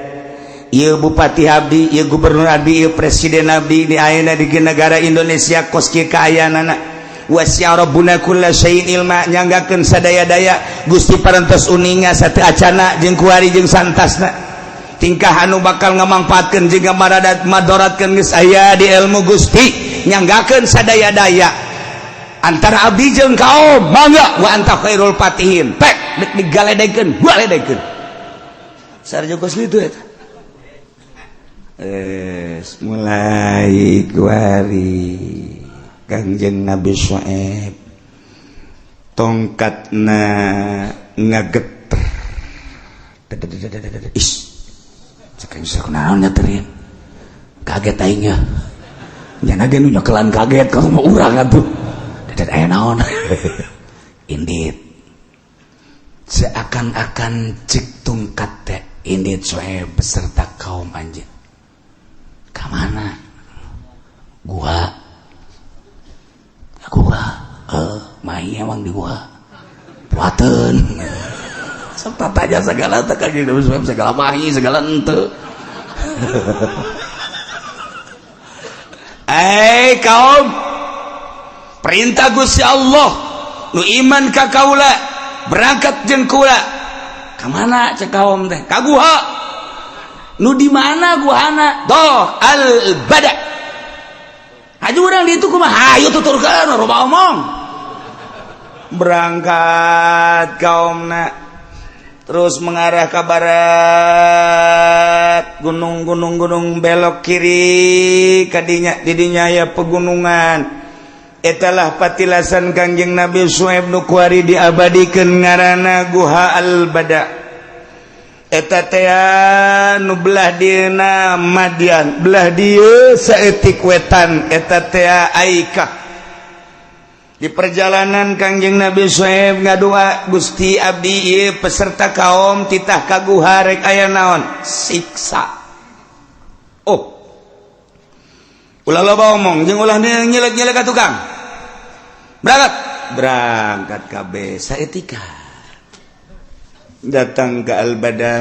B: Ieu bupati abdi, ieu gubernur abdi, ieu presiden abdi di ayeuna di negara Indonesia kos kieu kaayaanana. Wasi'a rabbuna kulla syai'in ilma, nyanggakeun sadaya-daya Gusti parantos uninga satu acana jeung kuari jeung santasna. Tingkah anu bakal ngamangpaatkeun jeung maradat madoratkeun geus aya di ilmu Gusti. Nyanggakeun sadaya-daya antara abdi jeung kaum, mangga, wa anta khairul fatihin. Pek dek digaledekeun, galedekeun. Sarjo kos kitu eta.
A: Mulai kuari Kangjeng Nabi Syuaib tongkatna ngageter. Is cek aing kunaon nyeterin, kaget aing nya. Nya ge nu nyekelan kaget kalau mau urang atuh. Dadat aya naon? Indit. Seakan-akan cek tongkat teh, indit Syuaib beserta kaum anjeun. Ka mana? Gua. Gua. Mahi emang di gua. Puateun. Sok tanya segala teh ka Nabi Syuaib, segala mahi segala ente. Eh kaum, perintah Gusti Allah, nu iman ka kaula berangkat jeung kula. Ka mana cek kaum teh? Ka guha. Nu di mana guhana? Doh al bada. Hayu urang di itu kumaha? Hayu tuturkeun loba omong. Berangkat kaumna terus mengarah ke barat, gunung-gunung-gunung, belok kiri kadinya, didinya ya pegunungan. Etalah patilasan Kangjeng Nabi Syuaib nu kuari diabadikeun ngaranna Guha Al-Bada. Eta teh nu belah dieuna Madian, belah dieu saeutik wetan, eta teh Aikah. Di perjalanan Kangjeng Nabi Syuaib ngadua, Gusti, abdi ieu peserta kaum titah ka guha, rek aya naon? Siksa. Oh, ulah loba omong jeung ulah nyelek-nyelek ka tukang. Berangkat, berangkat kabeh. Saetika datang ke Albada,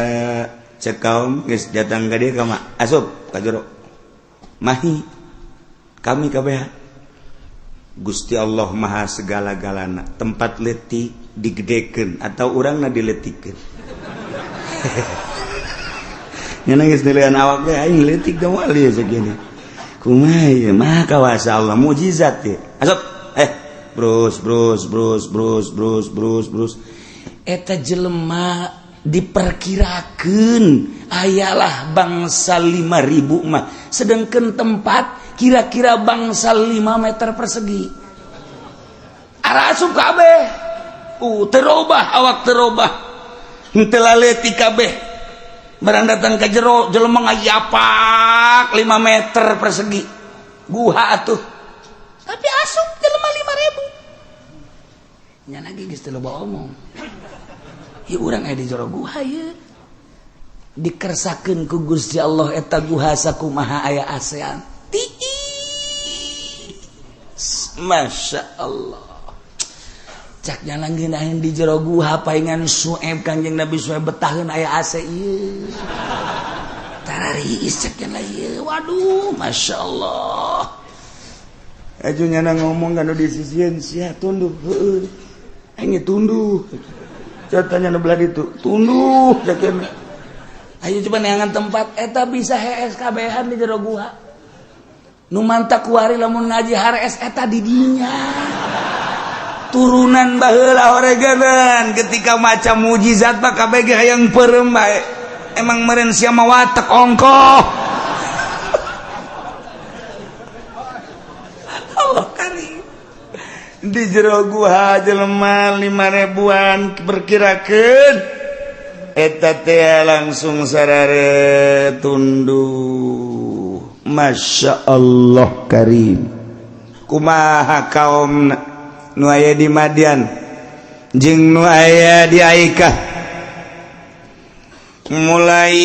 A: cek kaum geus datang ka dieu ka asup ka jero. Mahi kami kabeh. Gusti Allah maha segala-galana, tempat letik digedekeun atau urangna diletikeun. Nya geus nilaian awak teh aing leutik da moal ieu segini. Kumaha ieu? Maha kawasa Allah, mukjizat ieu. Asup brus brus brus brus brus brus brus. Eta jelema diperkirakan ayalah bangsa 5000 mah, sedangkan tempat kira-kira bangsa 5 meter persegi. Arasup kabeh, terobah awak, terobah henteu laleutik kabeh. Barang datang ke jero, jelema ngayapak 5 meter persegi guha atuh, tapi asup jelema 5000 nya lagi. Geus teu loba omong. Ya urang aya di jero guha ieu, dikersakeun ku Gusti Allah eta guha sakumaha aya ASEAN tiis. Masya Allah, cak jalan ngeunaheun di jero guha paingan Sueb, Kanjeng Nabi Sueb betaheun aya AC ieu tarariis cak jalan ieu. Waduh, Masya Allah. Aju nyana ngomong kan di sisieun, sia tunduh, heueuh aing tunduh. Catanya nu belah ditu tunduh cak. Ayo coba neangan tempat eta bisa hees kabehan di jero guha. Nu mantak kuari lamun ngaji harees eta di dinya. Turunan baheula horeganan ketika maca mujizat mah kabeh ge hayang peureum bae. Emang meureun sia mah watek ongkoh. Allah karim. Di jero guha jelema 5 ribuan perkirakeun eta teh langsung sarare tunduh. Masya Allah karim. Kumaha kaum nu aya di Madian jeung nu aya di Aikah? Mulai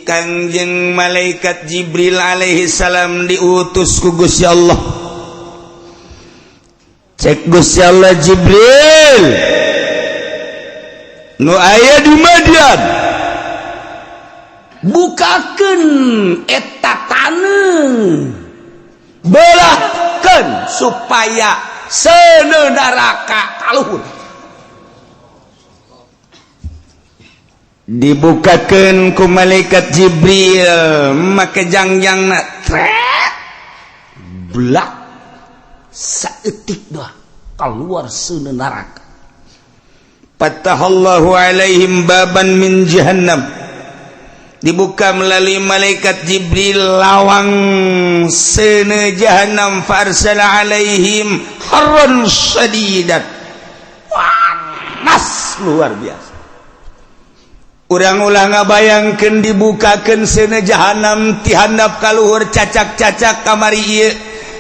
A: Kangjeng malaikat Jibril alaihi salam diutus ku Gusti Allah. Cek Gusti Allah, Jibril, nu aya di Madian bukakeun eta taneuh, belahkeun supaya seuneu neraka kaluhur. Dibukakeun ku malaikat Jibril make jangjangna, trek, belak saeutik dah keluar seuneu neraka. Fatahallahu alaihim baban min jahannam. Dibuka melalui malaikat Jibril lawang seuneu jahanam. Fa arsala alaihim harran syadidat, panas luar biasa. Urang ulah ngabayangkeun dibukakeun seuneu jahanam ti handap ka luhur, cacak-cacak. Kamari ieu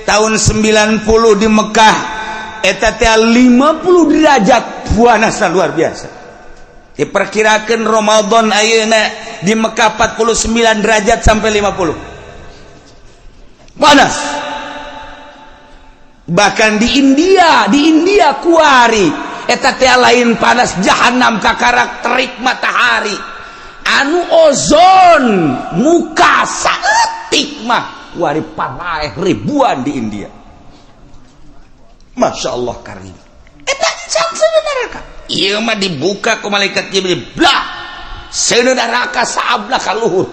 A: tahun 90 di Mekah, eta teh 50 derajat, panasna luar biasa. Diperkirakan Ramadan ayeuna di Mekah 49 derajat sampai 50, panas. Bahkan di India, di India kuari eta teh lain panas jahanam, kakarak terik matahari anu ozon muka saeutik mah kuari paraeh ribuan di India. Masya Allah karim, eta neraka ieu mah dibuka ku malaikat Jibril, blah, seuneu neraka saablah ka luhur.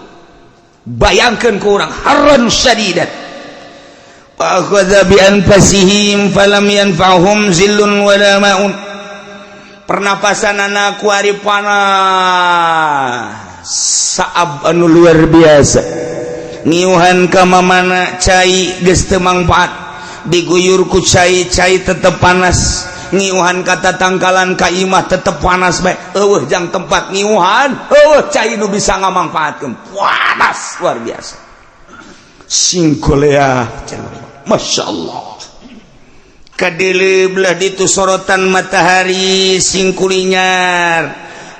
A: Bayangkeun ku urang, harran syadidat. Fa akhadha bi anfasihim falam yanfa'hum zillun wala ma'un. Pernapasan anak kuari panas saab anu luar biasa. Ngiuhan ka mamana cai geus teu mangfaat, diguyur ku cai, cai tetep panas. Ngiuhan ka tatangkalan, ka imah, tetep panas bae. Eueuh jang tempat ngiuhan, eueuh cai nu bisa ngamangfaatkeun, panas luar biasa. Singkolea, Masya Allah, kadele belah ditu sorotan matahari singkulinyar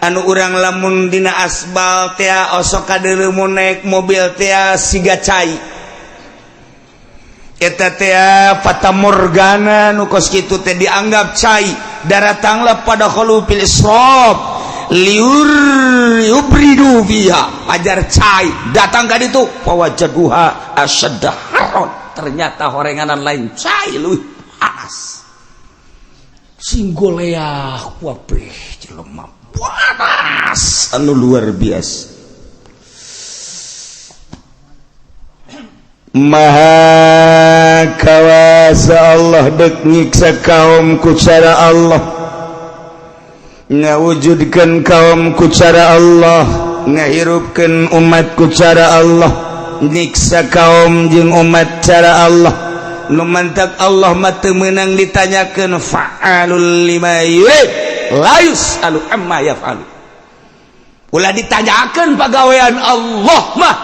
A: anu urang lamun dina asbal tea osok kadele mun naik mobil tea siga cai eta tea, fatamorgana nu kos kitu teh dianggap cai. Daratanglah pada fil israf liur yubridu fiha, ajar cai datang ka ditu, fawajaduha asyadda harron, ternyata horenganan lain cai, leuwih panas. Singgoleah kabeh jelema, panas anu luar biasa. Maha kawasa Allah, dek nyiksa kaum ku cara Allah, ngawujudkan kaum ku cara Allah, ngahirupkan umat ku cara Allah, nyiksa kaum jeung umat cara Allah. Nu mantak Allah mah teu meunang ditanyakeun, fa'alul lima yurid, la yus'alu amma yaf'alu. Ulah ditanyakeun pagawean Allah mah,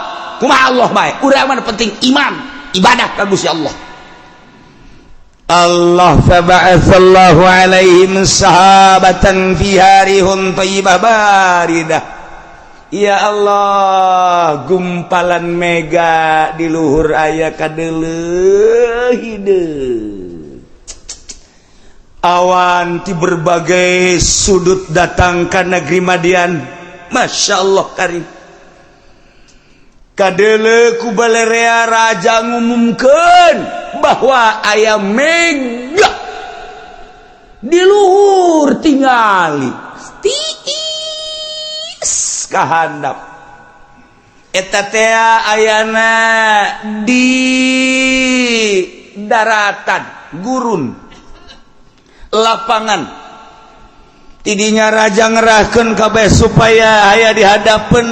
A: kumaha Allah bae. Urang mah penting iman, ibadah ka Gusti Allah. Allah faba'atsallahu alaihim sahabatan fiha rihun thayyibah baridah. Ya Allah, gumpalan mega di luhur aya kadeuleuh hideung. Awan di berbagai sudut datang ke negeri Madian. Masya Allah karim, kadele ku balerea raja ngumumkeun bahwa aya mega di luhur, tingali tiis kahandap eta teh ayana di daratan gurun lapangan. Tidinya raja ngerahkeun kabeh supaya aya di hadapan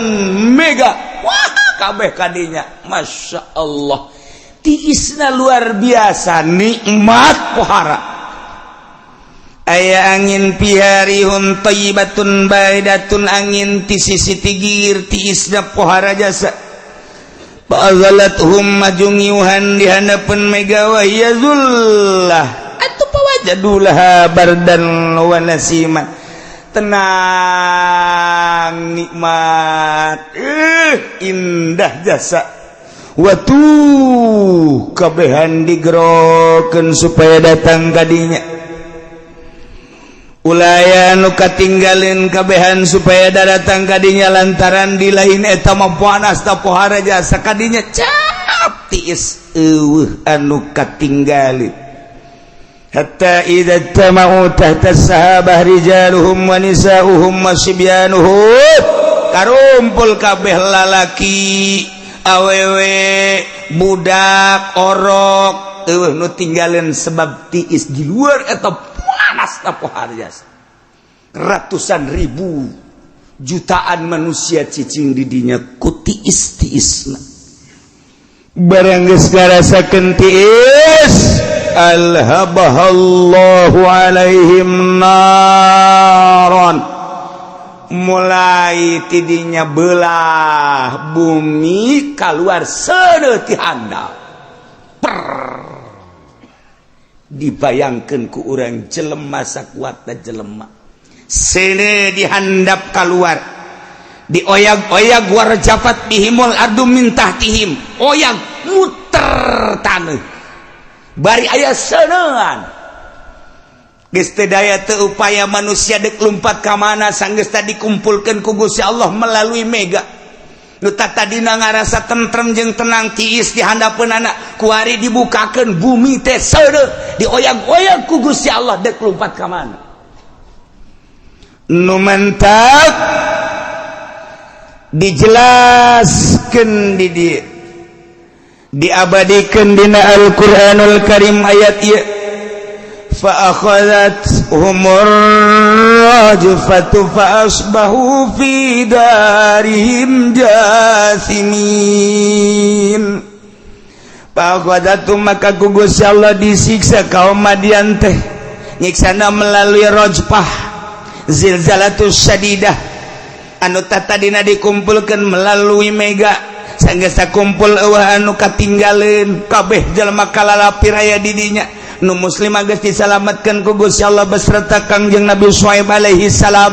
A: mega. Wah, kabeh kadinya. Masya Allah, tiisna luar biasa, nikmat pohara. Aya angin, fiha rihun thayyibatun baridatun, angin ti sisi tigir, tiisna pohara jasa. Fa'azalathum, maju ngiuhan di hadapan mega, wa hiya zullah atuh, fawajadulaha bardan wa nasiman. Tenang, nikmat, indah jasa. Watu kabehan digerokeun supaya datang kadinya. Ulaya nu katinggalin kabehan supaya datang kadinya, lantaran di lain eta mah panas ta pohara jasa. Kadinya cap tiis, eueuh anu katinggalin. Hatta idza tama'u tahta sahabah rijaluhum wa nisa'uhum wa sibyanuhum, karumpul kabeh lalaki, awewe, budak, orok, eueuh nu tinggalin sebab tiis di luar eta panas ta pohara jasa. Ratusan ribu Jutaan manusia cicing didinya ku tiis tiisna. Barang geus ngarasakeun tiis, alhabahallahu alaihim naron, mulai tidinya belah bumi, keluar seuneu ti handap. Dibayangkan ku urang jelema, sakuatna jelema, seuneu dihandap keluar, dioyag-oyag, warajafat bihimul ardu min tahtihim, oyag muter tanah bari aya seuneuan. Geus teu daya teu upaya manusia dek lumpat ka mana. Sanggeus tadi dikumpulkeun ku Gusti Allah melalui mega, nu tadina ngarasa tentrem jeung tenang, tiis di handapeunana, kuari dibukakeun bumi teh, seuneu dioyag-oyag ku Gusti Allah, dek lumpat ka mana. Nu mentak dijelaskan di dieu, diabadikan dina Al-Qur'anul Karim ayat ieu, fa akhadhathumur rajfatu fa asbahu fi darihim jasimin. Fa akhadhathum, maka ku Gusti Allah disiksa kaum Madian teh, nyiksana melalui rajfah, zilzalatus syadidah, anu tadina dikumpulkan melalui mega. Sanggeus kumpul, euweuh anu katinggaleun, kabeh jelema kalalapir aya di dinya. Nu muslim geus disalametkeun ku Gusti Allah beserta Kangjeng Nabi Syuaib alaihi salam.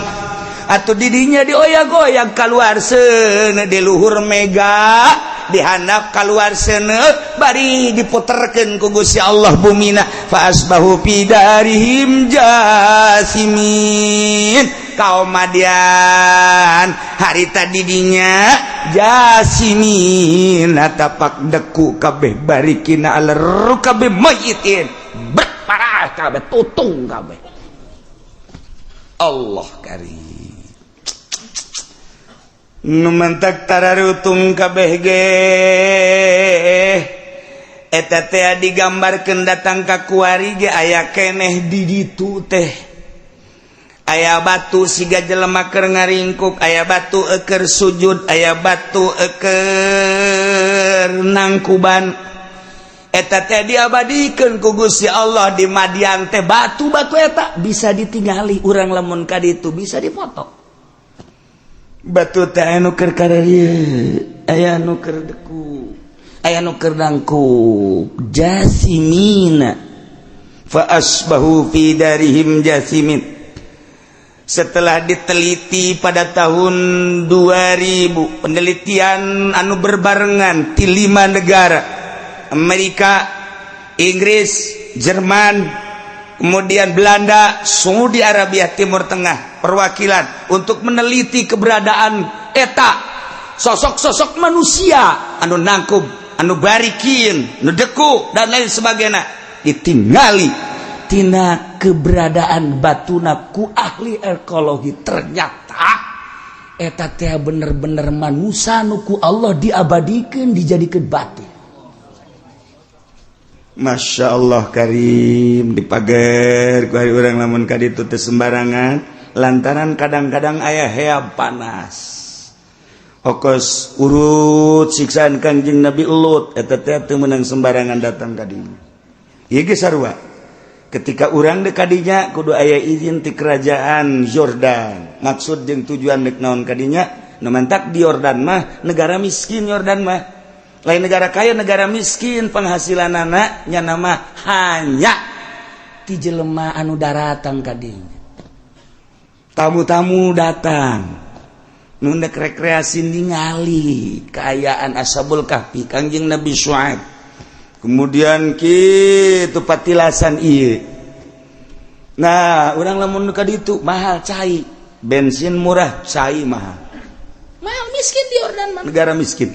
A: Atuh didinya dioyag-oyag, keluar seuneu di luhur mega, dihandap keluar seuneu, bari diputerkeun ku Gusti Allah bumina, fa asbahu fi darihim jasimin. Kaum Madian harita didinya jasimin, tapak deku kabeh, barikina ala rukabi mayitin, berparah kabeh, tutung kabeh. Allah karim. Nu mentak tararutung kabeh ge eta teh digambarkeun datang ka kuari ge aya keneh di ditu teh, aya batu siga jelema keur ngaringkuk, aya batu eker sujud, aya batu eker nangkuban. Eta teh diabadikeun ku Gusti Allah di Madian teh. Batu-batu eta bisa ditinggali urang, lamun ka ditu bisa dipoto. Batu teh anu keur kararieu, aya anu keur deku, aya nu keur nangkub. Jasimina, fa asbahu fi darihim jasimin. Setelah diteliti pada tahun 2000, penelitian anu berbarengan di lima negara, Amerika, Inggris, Jerman, kemudian Belanda, Saudi Arabia, Timur Tengah, perwakilan untuk meneliti keberadaan eta sosok-sosok manusia anu nangkub, anu barikin, nu deku, dan lain sebagainya, ditinggali tina keberadaan batuna ku ahli ekologi, ternyata eta teh bener-bener manusia nu ku Allah diabadikan, dijadikan batu. Masya Allah Karim. Dipager ku urang lamun ka ditu teu sembarangan, lantaran kadang-kadang aya heab panas. Okos urut siksaan Kangjeng Nabi Lut eta teh teu meunang sembarangan datang ka dinya. Ieu ge sarua, ketika urang dek kadinya kudu aya izin ti kerajaan Yordan. Maksud jeung tujuan dek naon kadinya? Nu mantak di Yordan mah negara miskin. Yordan mah lain negara kaya, negara miskin. Penghasilan anak nya nama hanya ti jelema anu daratang kadinya, tamu-tamu datang nu dek rekreasi, ningali keayaan Ashabul Kahfi, Kangjeng Nabi Syuaib, kemudian kitu patilasan ieu. Nah, urang lamun ka ditu mahal cai, bensin murah, cai mahal.
C: Mahal, miskin di Yordan mah.
A: Negara miskin,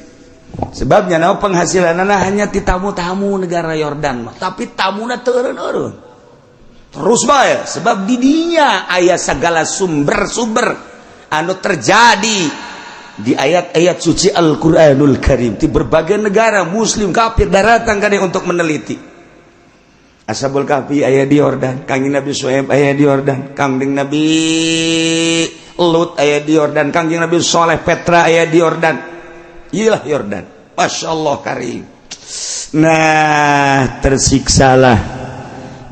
A: sebabnya nah penghasilan hanya ti tamu-tamu negara Yordan mah, tapi tamuna teu eureun-eureun terus bae, sebab didinya aya segala sumber-sumber anu terjadi di ayat-ayat suci Al-Qur'anul Karim. Di berbagai negara, muslim kafir datang kan untuk meneliti.
B: Ashabul Kahfi aya di Yordan, Kangjeng Nabi Syuaib aya di Yordan, Kangjeng Nabi Lut aya di Yordan, Kangjeng Nabi Soleh Petra aya di Yordan. Iyalah Yordan. Masya Allah karim. Nah, tersiksalah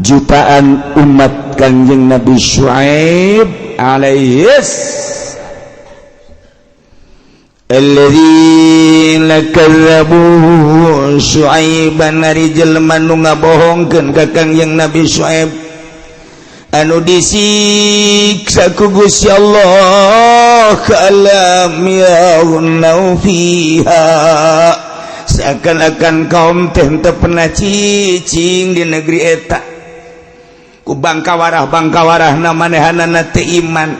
B: jutaan umat Kangjeng Nabi Syuaib alaihis alladzina kadzabu Syuaiban, ari jelema nu ngabohongkeun ka Kangjeng Nabi Syuaib anu disiksa ku Gusti Allah ka'allam yaghnau fiha, seakan-akan kaum teh teu pernah cicing di negeri eta. Ku bangkawarah-bangkawarah manehanana teu iman,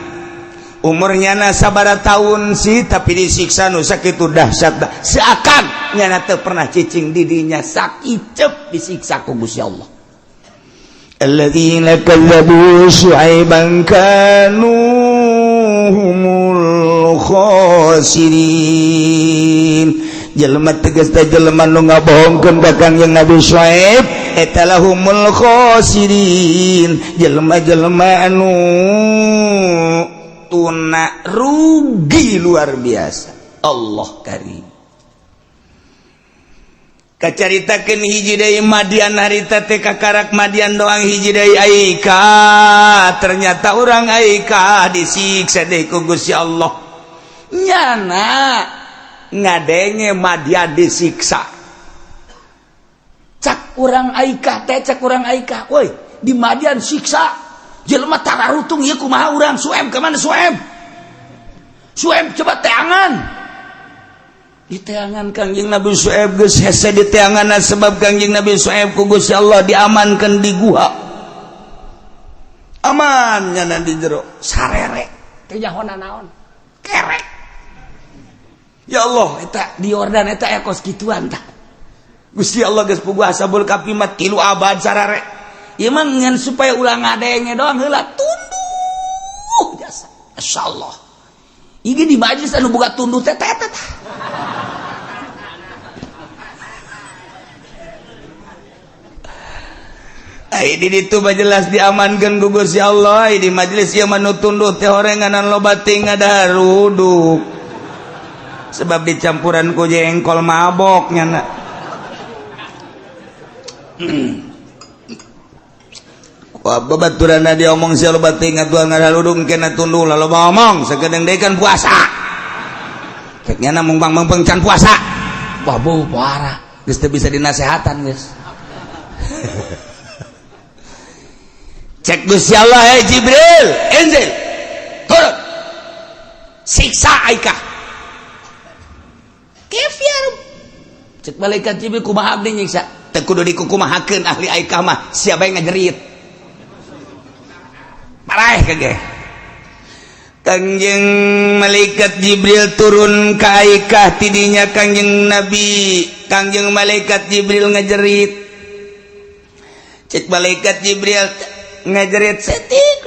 B: umurnya na sabara tahun sih tapi disiksa nu sakitu dahsyat, seakan nyana teu pernah cicing di dinya, sakicep disiksa ku Gusti Allah. Alladzina kadzabu Syuaiban kanu humul khasirin. Jelema tegas teh jelema nu ngabohongkeun ka Kangjeng Nabi Syuaib eta lahumul khasirin, jelema-jelema anu tuna rugi luar biasa. Allah karim. Kacaritakeun hiji deui Madian harita teh kakarak Madian doang, hiji deui Aika. Ternyata urang Aika disiksa deui ku Gusti Allah. Nyana ngadenge Madian disiksa, cak urang Aika teh, cak urang Aika, woi di Madian siksa jelema tararutung ieu kumaha urang? Sueb ka mana? Sueb, Sueb coba teangan. Di teangan Kangjeng Nabi Sueb geus hese di teangan, sebab Kangjeng Nabi Sueb ku Gusti Allah diamankan di guha, aman nyana di jero sarere
C: teu nyahona naon kerek.
B: Ya Allah,
C: eta di Yordan eta aya kos kituan tah.
B: Gusti Allah geus puguh Ashabul Kahfi mah 3 abad sarare.
C: Ieu mah ngan supaya ulah ngadenge doang heula tunduh jasa. Masyaallah. Ini di majelis anu boga tunduh teh teh teh.
B: Ai di ditu mah jelas diamankeun ku Gusti Allah. Ai di majelis ieu mah nu tunduh teh horenganan loba ting ngadaruduk. Sebab dicampuran ku jengkol mabok nyana. Wah, babaturanna dia omong sia loba ting atuh ngadaruduk kena tunduh lah loba omong sakedeung deui kan puasa. Cek nyana mung bang can puasa.
C: Wah, beuh parah.
B: Geus teu bisa dinasehatan geus. Cek Gusti Allah, hey Jibril, Inzil, turun, siksa Aikah.
C: Kef ya Rabb?
B: Cek malaikat Jibril kumaha abdi nyiksa? Teu kudu dikukumahakeun ahli Aikah mah, siapa yang ngajerit? Paraeh kage. Kangjeng malaikat Jibril turun ka Aikah tidinya Kangjeng Nabi, Kangjeng malaikat Jibril ngajerit. Cek malaikat Jibril ngajerit setik.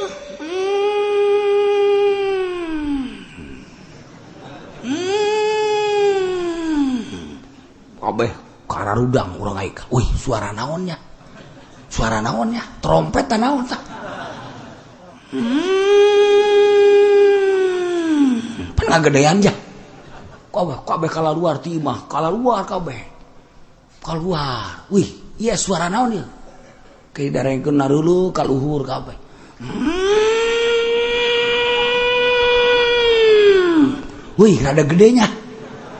C: Kabeh kararudang urang Aikah. Wih, suara naonnya? Suara naonnya? Trompet naon tah? Pan ngagedean ja. Kabeh kabeh kalaluar ti imah, kalaluar kabeh. Kaluar. Wih, ieu suara naon ieu? Kayak darengkeun narulu kaluhur kabeh. Wih, rada gedenya.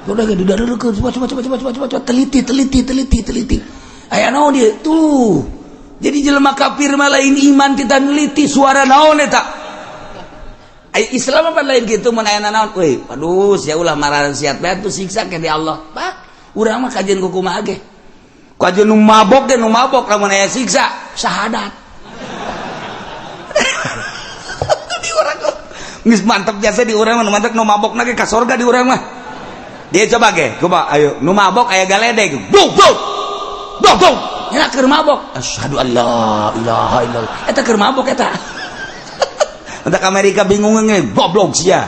C: Udah gede dareukeun, coba coba coba coba coba coba teliti teliti teliti teliti. Aya naon ieu? Tuh.
B: Jadi jelema kafir mah lain iman kita neliti suara naon eta. Ai Islam apa lain gitu mun aya naon? Weh, aduh sia ulah marahan siat bae tuh siksa ke di Allah. Pak, urang mah kajian ku kumaha ge. Kajian nu mabok ge nu mabok lamun aya siksa
C: syahadat.
B: Di urang geus mantep jasa di urang mah mantep nu mabok na ge ka sorga di urang mah. Dia coba ge, coba ayo nu mabok aya galedeg. Buk buk. Buk buk.
C: Nya keur mabok. Asyhadu an la ilaha illallah. Eta keur mabok eta.
B: Entak Amerika bingung nge, goblok sia.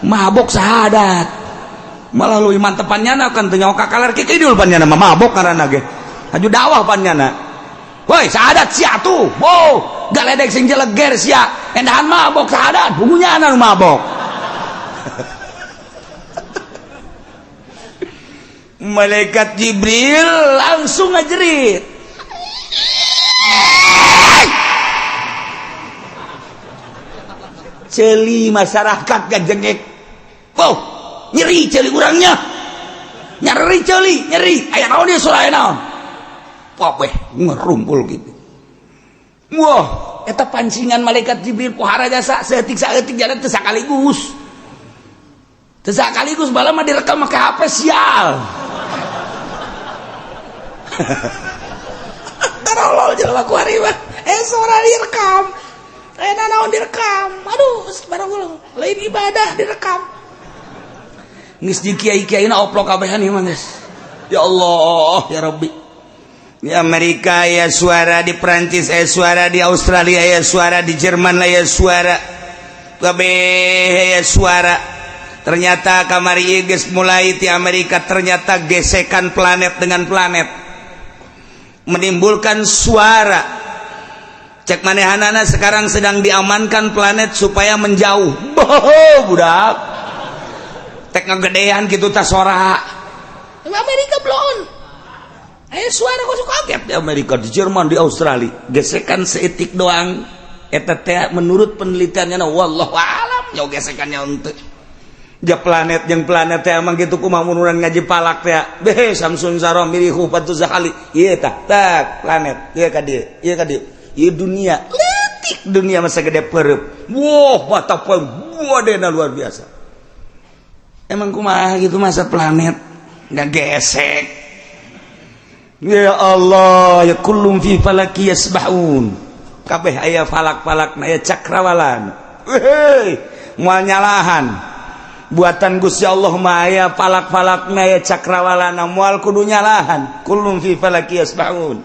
C: Mabok syahadat.
B: Malah leuwih mantep pannyana kan teu nyaho ka kaler kidul pannyana mah mabok ngaranna ge. Haju dakwah pannyana.
A: Woi, sahadat sia tuh. Wow, galedek sing jeleger sia. Endahan mabok sahadat, bungunya anu mabok. Malaikat Jibril langsung ngajerit. Celi masyarakat gajengek. Wow, nyeri celi urangnya. Nyeri celi, nyeri. Aya naon ieu suara aya naon? Wah, ngerumpul gitu. Wah, eta pancingan malaikat Jibril pohara jasa saeutik-saeutik jalan teu sakaligus. Teu sakaligus bala mah direkam make HP sial. Tarolol jelema ku ari mah. Suara direkam. Aya naon direkam. Aduh, barang lain ibadah direkam. Geus di kiai-kiaina oplok kabehan ieu mah geus. Ya Allah, ya Rabbi. Di Amerika ya suara, di Prancis ya suara, di Australia ya suara, di Jerman ya suara, kabeh ya suara. Ternyata kamari geus mulai di Amerika ternyata gesekan planet dengan planet menimbulkan suara. Cek manehanana sekarang sedang diamankan planet supaya menjauh. Boh, budak. Tek ngegedean gitu ta sora. Amerika belum. Suara kok suka kaget di Amerika, di Jerman, di Australia. Gesekan seetik doang. Eta teh menurut penelitiannya wallahu alam jauh gesekannya untuk ja planet yang planet teh emang gitu kumaha mun urang ngaji palak teh. Beh Samsun Sarom mirihu patu zakali. Ieu tah tak planet ieu ka dieu, ieu ka dieu. Ieu dunia leutik dunia masa gede pereup. Wah, mata poe wadena luar biasa. Emang kumaha gitu masa planet nggak gesek. Ya Allah, ya kullum fi falaki yasbahun. Kabeh aya falak-falak aya cakrawalan. Hei, moal nyalahan. Buatan Gusti Allah mah aya falak-falak aya cakrawalan, moal kudu nyalahan. Kullum fi falaki yasbahun.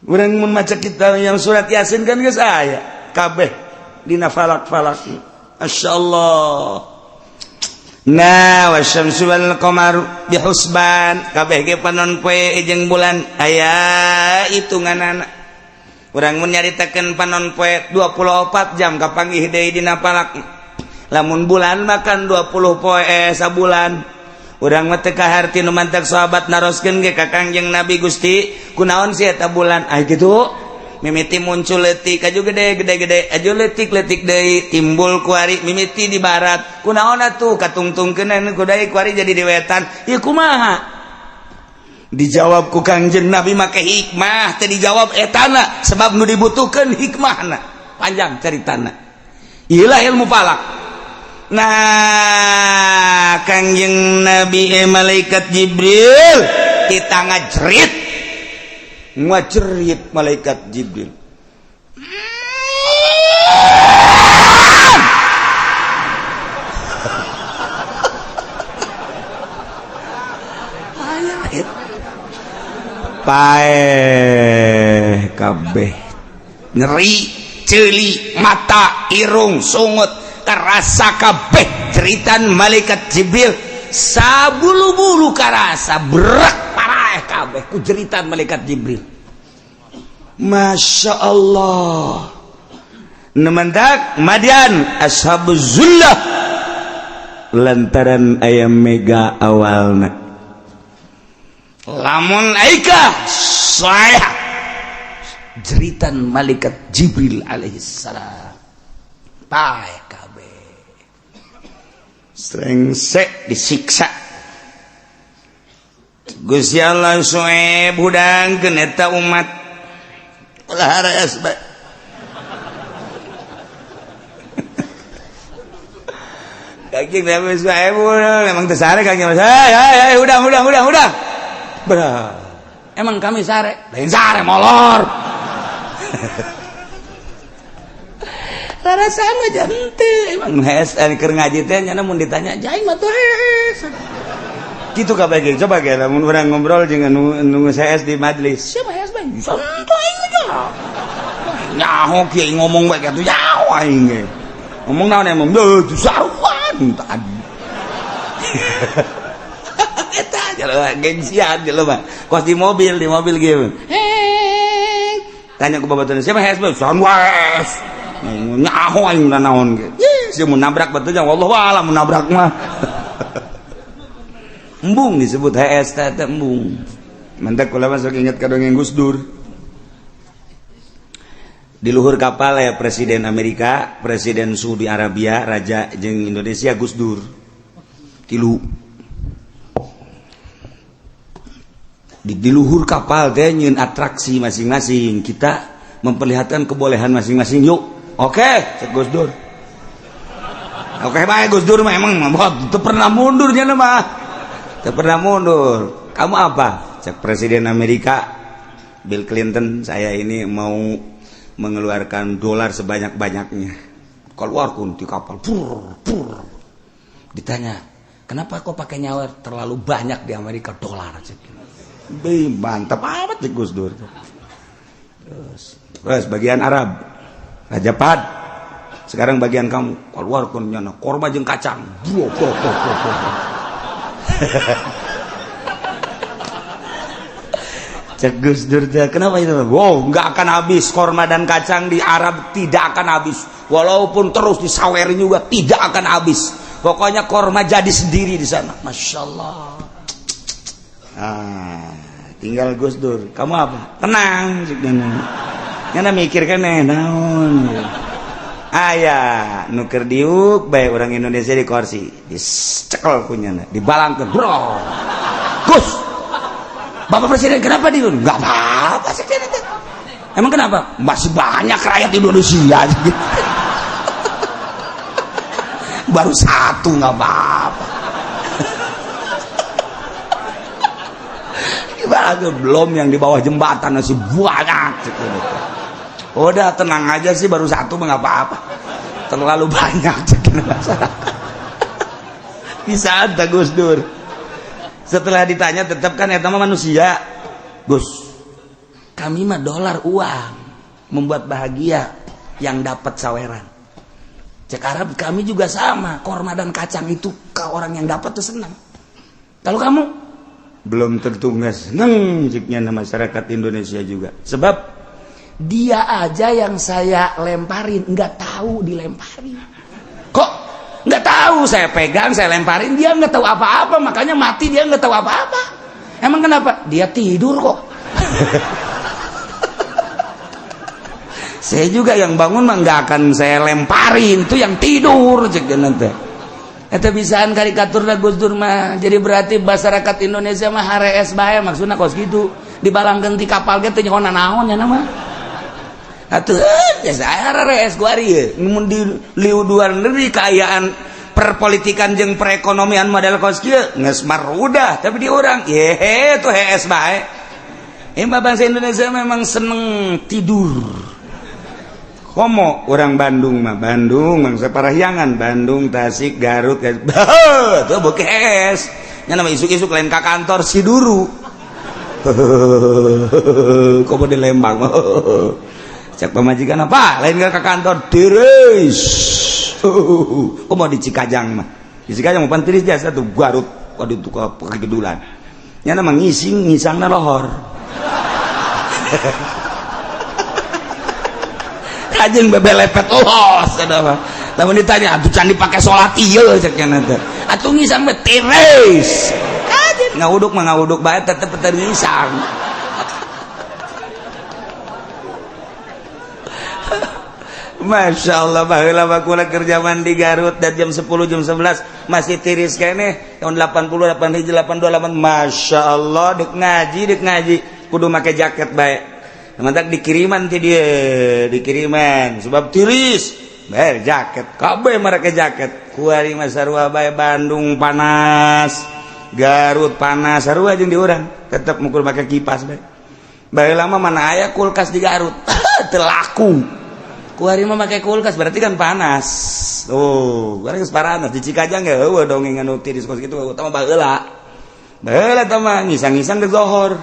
A: Urang mun maca kitab yang surat Yasin kan geus aya kabeh dina falak-falak. Masyaallah. Nah, wasyamsu wal qamaru bihusban kabeh ge panon poe jeung bulan aya hitunganana. Urang mun nyaritakeun panon poe 24 jam kapanggih deui dina palak. Lamun bulan makan 20 poe sabulan. Urang mah teu kaharti nu mantak sahabat naroskeun ge ka Kangjeng Nabi Gusti, kunaon sih eta bulan? Ah kitu. Mimiti muncul leutik aju gede gede gede aju leutik leutik deui timbul kuari mimiti di barat kunaon atuh katungtungkeun ku deui kuari jadi di wetan ieu kumaha dijawab ku Kangjeng Nabi make hikmah teu dijawab etana sebab nu dibutuhkeun hikmahna panjang caritana ieu lah ilmu falak. Nah Kangjeng Nabi malaikat Jibril kita ngajerit ngajerit malaikat Jibril. Paeh kabeh nyeri ceuli mata irung sungut karasa kabeh jeritan malaikat Jibril sabulu-bulu karasa berak paraeh kabeh ku jeritan malaikat Jibril. Masya Allah. Nemendak Madian ashabuz zullah lantaran ayam mega awalna. Lamun aika saya jeritan malaikat Jibril alaihissalam. Paeh kabeh. Srengsek disiksa. Gusti Allah Su'aib hudangkeun eta umat. Ulah hareas bae. Kangjeng Nabi Su'aib emang teu sare Kangjeng. Hei hei hudang hudang hudang hudang. Berah. Emang kami sare? Lain sare molor. Rarasaan mah henteu. Emang hees keur ngaji teh nya mun ditanya jaing mah tuh hees. Gitu kabeh ge coba ge lamun urang ngobrol jeung anu hees di majelis. Siapa hees bae? Santai aing mah. Nyaho kieu ngomong bae kitu nyaho aing ge. Ngomong naon emang deuh saruan tadi. Eta jelema gengsian jelema. Kos di mobil gitu. Tanya ku babaturan siapa HS sahan wae. Nyaho aing naon ge. Sia mun nabrak batu jangan wallahu a'lam mun nabrak mah. Embung disebut HS teh embung. Mantak kula masuk ingat ka dongeng Gus Dur. Di luhur kapal ya Presiden Amerika, Presiden Saudi Arabia, Raja jeung Indonesia Gus Dur. Tilu. Di luhur kapal teh nyeun atraksi masing-masing. Kita memperlihatkan kebolehan masing-masing yuk. Oke, cek Gus Dur. Oke bae Gus Dur mah emang teu pernah mundur nya mah. Teu pernah mundur. Kamu apa? Cek Presiden Amerika Bill Clinton, saya ini mau mengeluarkan dolar sebanyak-banyaknya. Keluar kun di kapal. Pur, pur. Ditanya, "Kenapa kok pakai nyawa terlalu banyak di Amerika dolar?" Cek. Be, mantap amat cek Gus Dur. Terus bagian Arab, Raja Pad. Sekarang bagian kamu, keluar kun nyana korma jeung kacang. Bro, bro, bro, bro, bro. Cek Gus Dur, kenapa itu? Wow, nggak akan habis korma dan kacang di Arab, tidak akan habis. Walaupun terus disawerin juga tidak akan habis. Pokoknya korma jadi sendiri di sana. Masya Allah. Ah, tinggal Gus Dur. Kamu apa? Tenang, cek nyana mikir kan naon. Aya nu keur diuk bae orang Indonesia di kursi, dicekel kunyana, dibalangkeun. Bro. Gus. Bapak Presiden kenapa diuk? Enggak apa-apa sih. Emang kenapa? Masih banyak rakyat Indonesia. Baru satu nggak apa-apa. Belum yang di bawah jembatan masih banyak. Udah tenang aja sih, baru satu nggak apa-apa. Terlalu banyak masyarakat. Bisa ada Gus Dur. Setelah ditanya tetap kan eta mah manusia. Gus, kami mah dolar uang membuat bahagia yang dapat saweran. Cek Arab kami juga sama, korma dan kacang itu ke orang yang dapat tuh senang. Kalau kamu belum tentu nggak seneng jiknya masyarakat Indonesia juga. Sebab dia aja yang saya lemparin nggak tahu dilemparin. Kok nggak tahu saya pegang, saya lemparin, dia nggak tahu apa-apa, makanya mati dia nggak tahu apa-apa. Emang kenapa? Dia tidur kok. Saya juga yang bangun mah nggak akan saya lemparin, tuh yang tidur cek nanti. Eta bisaan karikatur da Gus Dur mah. Jadi berarti masyarakat Indonesia mah harees bae maksudna kos gitu. Dibalangkeun ti kapal ge teu nyaho naon nya mah. Atuh biasa harees ku ari ieu. Mun di luar negeri kaayaan perpolitikan jeung perekonomian model kos kieu geus marudah, tapi di urang ye tuh hees bae. Emang bangsa Indonesia memang seneng tidur. Komo orang Bandung mah, Bandung bangsa Parahyangan, Bandung, Tasik, Garut, tuh bokes. Nya nama isuk-isuk lain ka kantor si duru. Komo di Lembang. Cek pamajikan apa? Lain ka kantor tiris. Komo di Cikajang mah. Di Cikajang mah pan tiris jasa tuh Garut, waduh tuh ka kegedulan. Nya nama ngising ngisangna lohor. Ajeng bebelepet los ada mah. Lamun ditanya atuh can dipake salat ieu cek nya teh. Atuh ngisang mah tiris. Kajen ngawuduk mah ngawuduk bae tetep teu ngisang. Masya Allah baheula mah kula kerja mandi Garut dan jam 10 jam 11 masih tiris keneh tahun 80 81 82 8 Masya Allah dek ngaji kudu make jaket bae. Mantak dikiriman ti dia, dikiriman sebab tiris. Bayar jaket, kabeh mereka jaket. Kuari mah sarua bae Bandung panas, Garut panas, sarua jeung di urang tetep mukul make kipas bae. Bae lama mana aya kulkas di Garut. Teu laku. Kuari mah make kulkas berarti kan panas. Oh, kuari geus panas di Cikajang ge heueuh dongeng anu tiris kos kitu utama baheula. Baheula tah mah ngisang-ngisang ke zohor.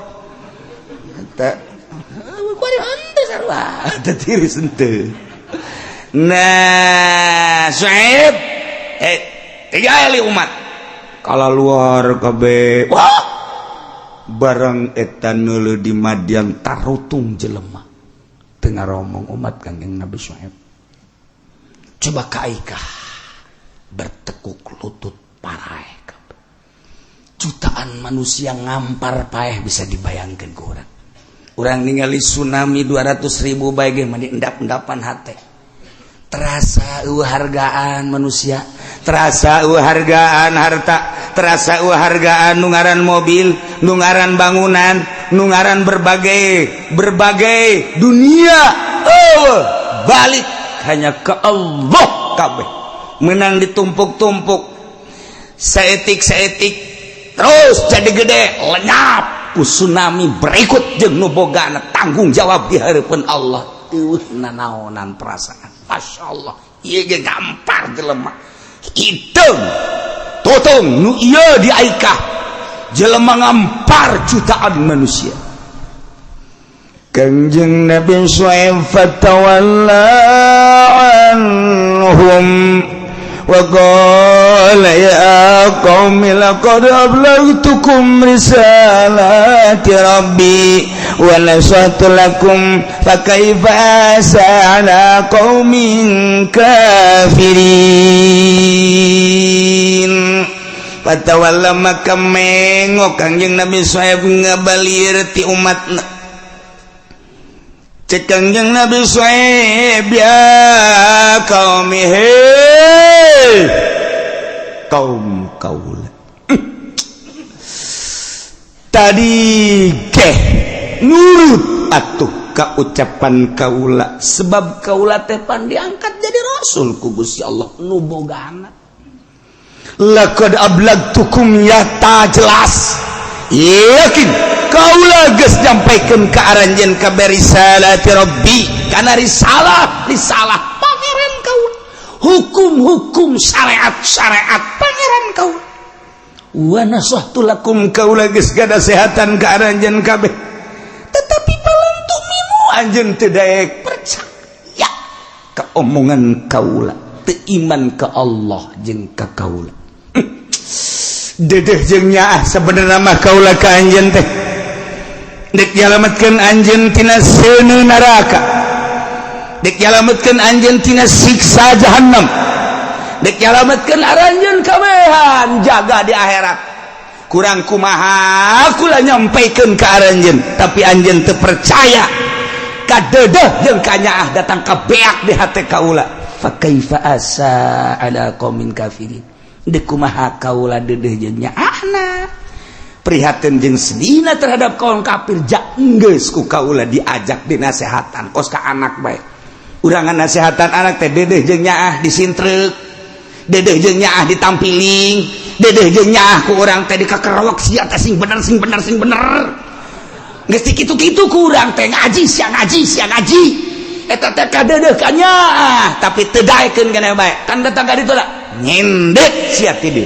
A: Eta tiris ente. Nah, Syuaib tiga umat kalau luar kabeh wah barang eta neuleuh di Madian tarutung jelema. Teu ngaromong umat Kangjeng Nabi Syuaib. Coba ka Aikah, bertekuk lutut, paraeh. Jutaan manusia ngampar paeh, bisa dibayangkan ku urang. Urang ningali tsunami 200 ribu bae mani endap-endapan hate. Terasa hargaan manusia, terasa hargaan harta, terasa hargaan nu ngaran mobil, nu ngaran bangunan, nu ngaran berbagai berbagai dunia. Oh, balik hanya ke Allah kabeh menang. Ditumpuk-tumpuk saeutik saeutik terus jadi gede, lenyap ku tsunami berikut. Jeung nu bogana tanggung jawab di hadapan Allah. Eueuh nanaonan perasaan. Masya Allah, ieu ge gampar jelema hitung tutung nu ieu di Aikah, jelema ngampar jutaan manusia.
B: Kanjeng Nabi Syuaib fatawalla anhum wa qala ya qaumi laqad ablaghtukum risalati rabbi wa nasahtu lakum fa kaifa asa ala qaumin kafirin. Fatawalla, maka mengok Kangjeng Nabi Syuaib, ngabalir ti umatna. Cek Kangjeng Nabi Syuaib, ya qaumi, hei kaum kaula, tadi geh nurut atuh ka ucapan kaula, sebab kaula teh pan diangkat jadi rasul ku Gusti Allah nu boga anak. Laqad ablagtukum, nyata jelas yakin kaula geus nyampaikeun ka aranjeun kabeh risalati rabbi, kana risalah risalah Pangeran kaula, hukum-hukum, syariat syariat Pangeran kaula. Wa nasahtu lakum, kaula geus nganasehatan ka aranjeun kabeh, tetapi falam tu'minu, anjeun teu daek percaya ka omongan kaula, teu iman ka Allah jeung ka kaula. Dedeh jeung nyaah sebenarnya mah kaula ka anjeun teh dek nyalametkeun anjeun tina seuneu neraka, dek nyalametkeun anjeun tina siksa jahannam, dek nyalametkeun aranjeun kabehan jaga di akhirat. Kurang kumaha kula nyampaikeun ka aranjeun, tapi anjeun teu percaya. Kadedeh jeung kanyaah datang ka beak di hate kaula. Fa kaifa asa ala qaumin kafirin, dek kumaha kaula dedeh jeung nyaahna, prihatin jeung sedihna terhadap kaum kafir? Jak geus ku kaula diajak, dinasehatan kos ka anak bae. Urangan nasehatan anak teh dedeh jeung nyaah disintreuk, dedeh jeung nyaah ditampiling, dedeh jeung nyaah ku urang teh dikakerowok, sia teh sing bener, sing bener, sing bener. Geus kitu-kitu ku urang teh, ngaji sia, ngaji sia, ngaji. Eta teh kadedeh ka nyaah, tapi teu daekeun kana bae. Kan datang ka ditu lah, nyendek sia ti dieu,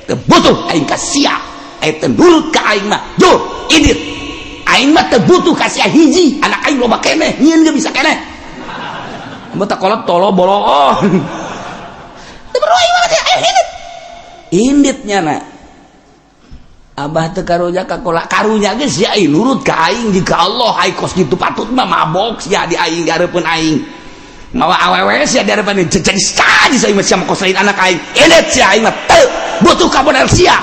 B: teu butuh aing ka sia, aing teu nurut ka aing mah. Jur indit, aing mah teu butuh ka sia hiji, anak aing loba keneh, nyieun ge bisa keneh. Mun tak kolot tolo bolo, oh. Teu perlu aing mah, aing indit. Inditnya na Abah teu karunya ka kola karunya geus sia aing nurut ka aing jika Allah aing kos kitu patut mah mabok sia di aing, di hareupeun aing mawa awewe sia di hareupeun, jadi saji sia mah, sia mah kos lain anak aing. Indit sia, aing mah teu butuh kabonar sia.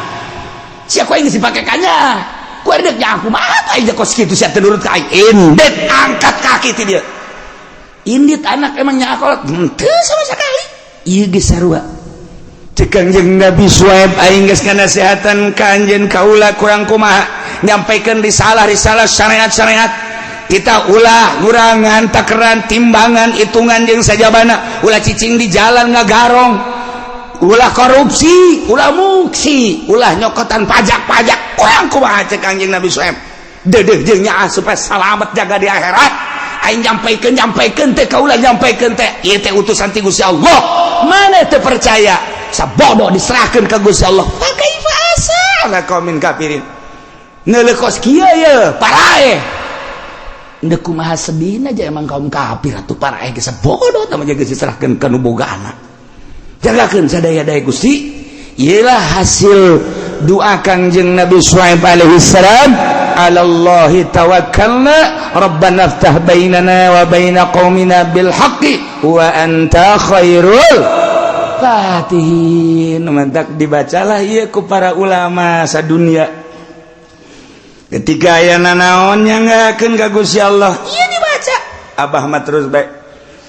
B: Sia ku aing geus dipake kanya ku indit nya, aku mah aing kos kitu sia teu nurut ka aing. Indit, angkat kaki ti dieu, indit. Anak emang nya kolot henteu sama sekali, ieu geus sarua. Cek Kangjeng Nabi Syuaib, aing geus nganasehatan ka anjeun kaula, kurang kumaha nyampaikeun risalah risalah, syariat syariat kita, ulah ngurangan takeran, timbangan, hitungan jeung sajabana, ulah cicing di jalan ngagarong, ulah korupsi, ulah muksi, ulah nyokotan pajak-pajak. Kurang kumaha cek Kangjeng Nabi Syuaib dedeh jeung nyaah supaya salamet jaga di akhirat. Aing nyampaikeun, nyampaikeun teh kaula, nyampaikeun teh ieu teh utusan ti Gusti Allah, mana teu percaya? Sabodo diserahkeun ka Gusti Allah. Fa kaifa asa ala qaumin kafirin, neuleuh kos kieu ye paraeh. Ndek kumaha sedihna aja emang kaum kafir atuh, paraeh geus bodoh tah mah, geus diserahkeun ka nu boga anak. Jagakeun sadaya-daya Gusti. Iyalah hasil doa Kangjeng Nabi Syuaib alaihi salam. Alallahi tawakkalna, rabbana ftah bainana wa baina qaumina bil haqqi wa anta khairul fatihin. Mantak dibacalah ieu ku para ulama sadunia ketika aya nanaon nyanggakeun ka Gusti Allah, ieu dibaca. Abah mah terus bae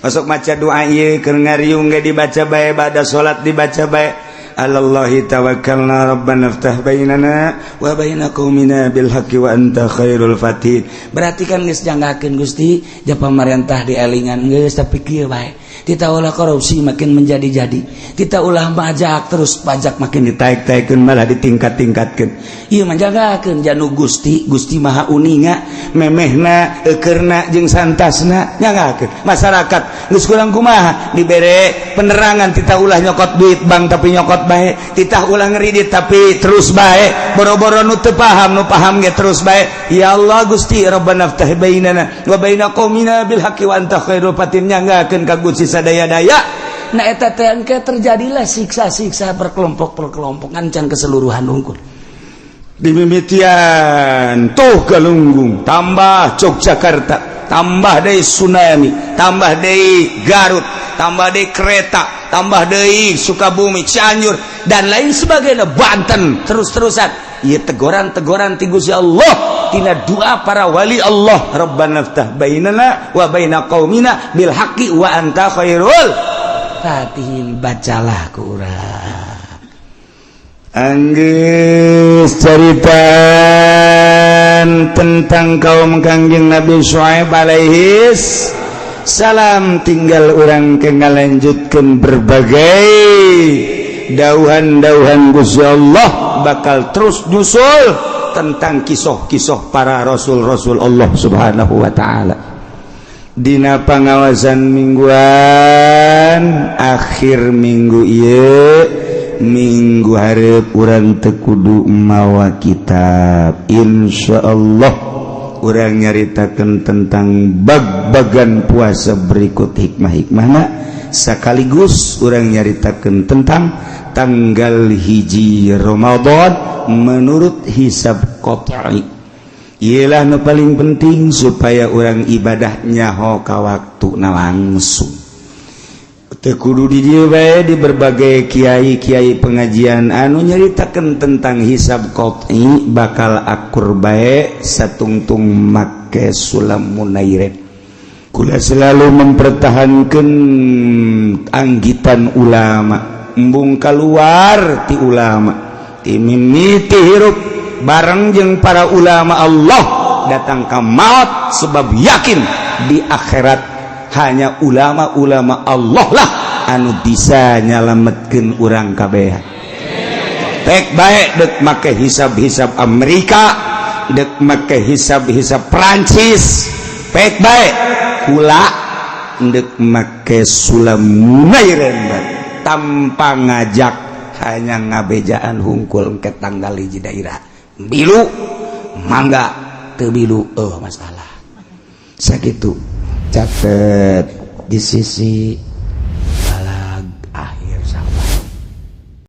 B: masuk maca doa ieu, keur ngariung ge dibaca bae, bada salat dibaca bae. Alallahi tawakkalna, rabbana ftah bainana wa baina qaumina bil haqqi wa anta khairul fatihin.
C: Berarti kan geus janggakeun, Gusti, ja pamarentah dielingan geus, tapi kieu bae, kita ulah korupsi makin menjadi-jadi, kita ulah pajak terus, pajak makin
B: ditaik-taikeun, malah ditingkat-tingkatkeun.
C: Ieu mah janggakeun janu Gusti. Gusti Maha uninga
B: memehna, eukeurna, jeung santasna. Nyanggakeun masyarakat geus kurang kumaha, dibere penerangan, titah ulah nyokot duit bank tapi nyokot bae, titah ulah ngeridit tapi terus bae, boro-boro nu teu paham, nu paham ge terus bae. Ya Allah Gusti, rabbana ftah bainana wa baina qaumina bil haqqi wa anta khairul fatihin. Nyanggakeun ka Gusti sadaya-daya.
C: Nah, eta teh engke terjadilah siksa-siksa per kelompok per kelompok, ngancam keseluruhan unggul.
B: Dimimitian tuh Galunggung, tambah Yogyakarta, tambah deui tsunami, tambah deui Garut, tambah deui kereta, tambah deui Sukabumi, Cianjur, dan lain sebagainya, Banten, terus-terusan. Ieu teguran-teguran ti Gusti Allah tina doa para wali Allah, rabbana ftah bainana wa baina qaumina bil haqqi wa anta khairul
C: fatihin. Bacalah ku urang.
B: Anggeus ceritaan tentang kaum Kangjeng Nabi Syuaib alaihis salam, tinggal urang ke ngalanjutkeun berbagai dauhan-dauhan Gusti Allah bakal terus nyusul tentang kisah-kisah para rasul-rasul Allah Subhanahu wa taala. Dina pangawasan mingguan akhir minggu ieu, minggu hareup urang teu kudu mawa kitab. Insyaallah urang nyaritakeun tentang bag-bagan puasa berikut hikmah-hikmahna, sekaligus urang nyaritakeun tentang tanggal 1 Ramadan menurut hisab qot'i. Ialah nu paling penting supaya urang ibadah nyaho ka waktu na langsung. Teu kudu di dieu bae, di berbagai kiai-kiai pengajian anu nyaritakeun tentang hisab qot'i bakal akur bae satungtung make sulam munairin. Kula selalu mempertahankan anggitan ulama, embung keluar ti ulama, ti mimiti hirup bareng jeung para ulama Allah datang ke maut, sebab yakin di akhirat hanya ulama-ulama Allah lah anu bisa nyalametkeun urang kabeh. Pek bae dek make hisab-hisab Amerika, dek make hisab-hisab Prancis, pek bae, kula dek make sulam munairen tanpa ngajak, hanya ngabejaan hungkul ke tanggal 1 daerah bilu mangga, teu bilu oh masalah. Sakitu, catet di sisi.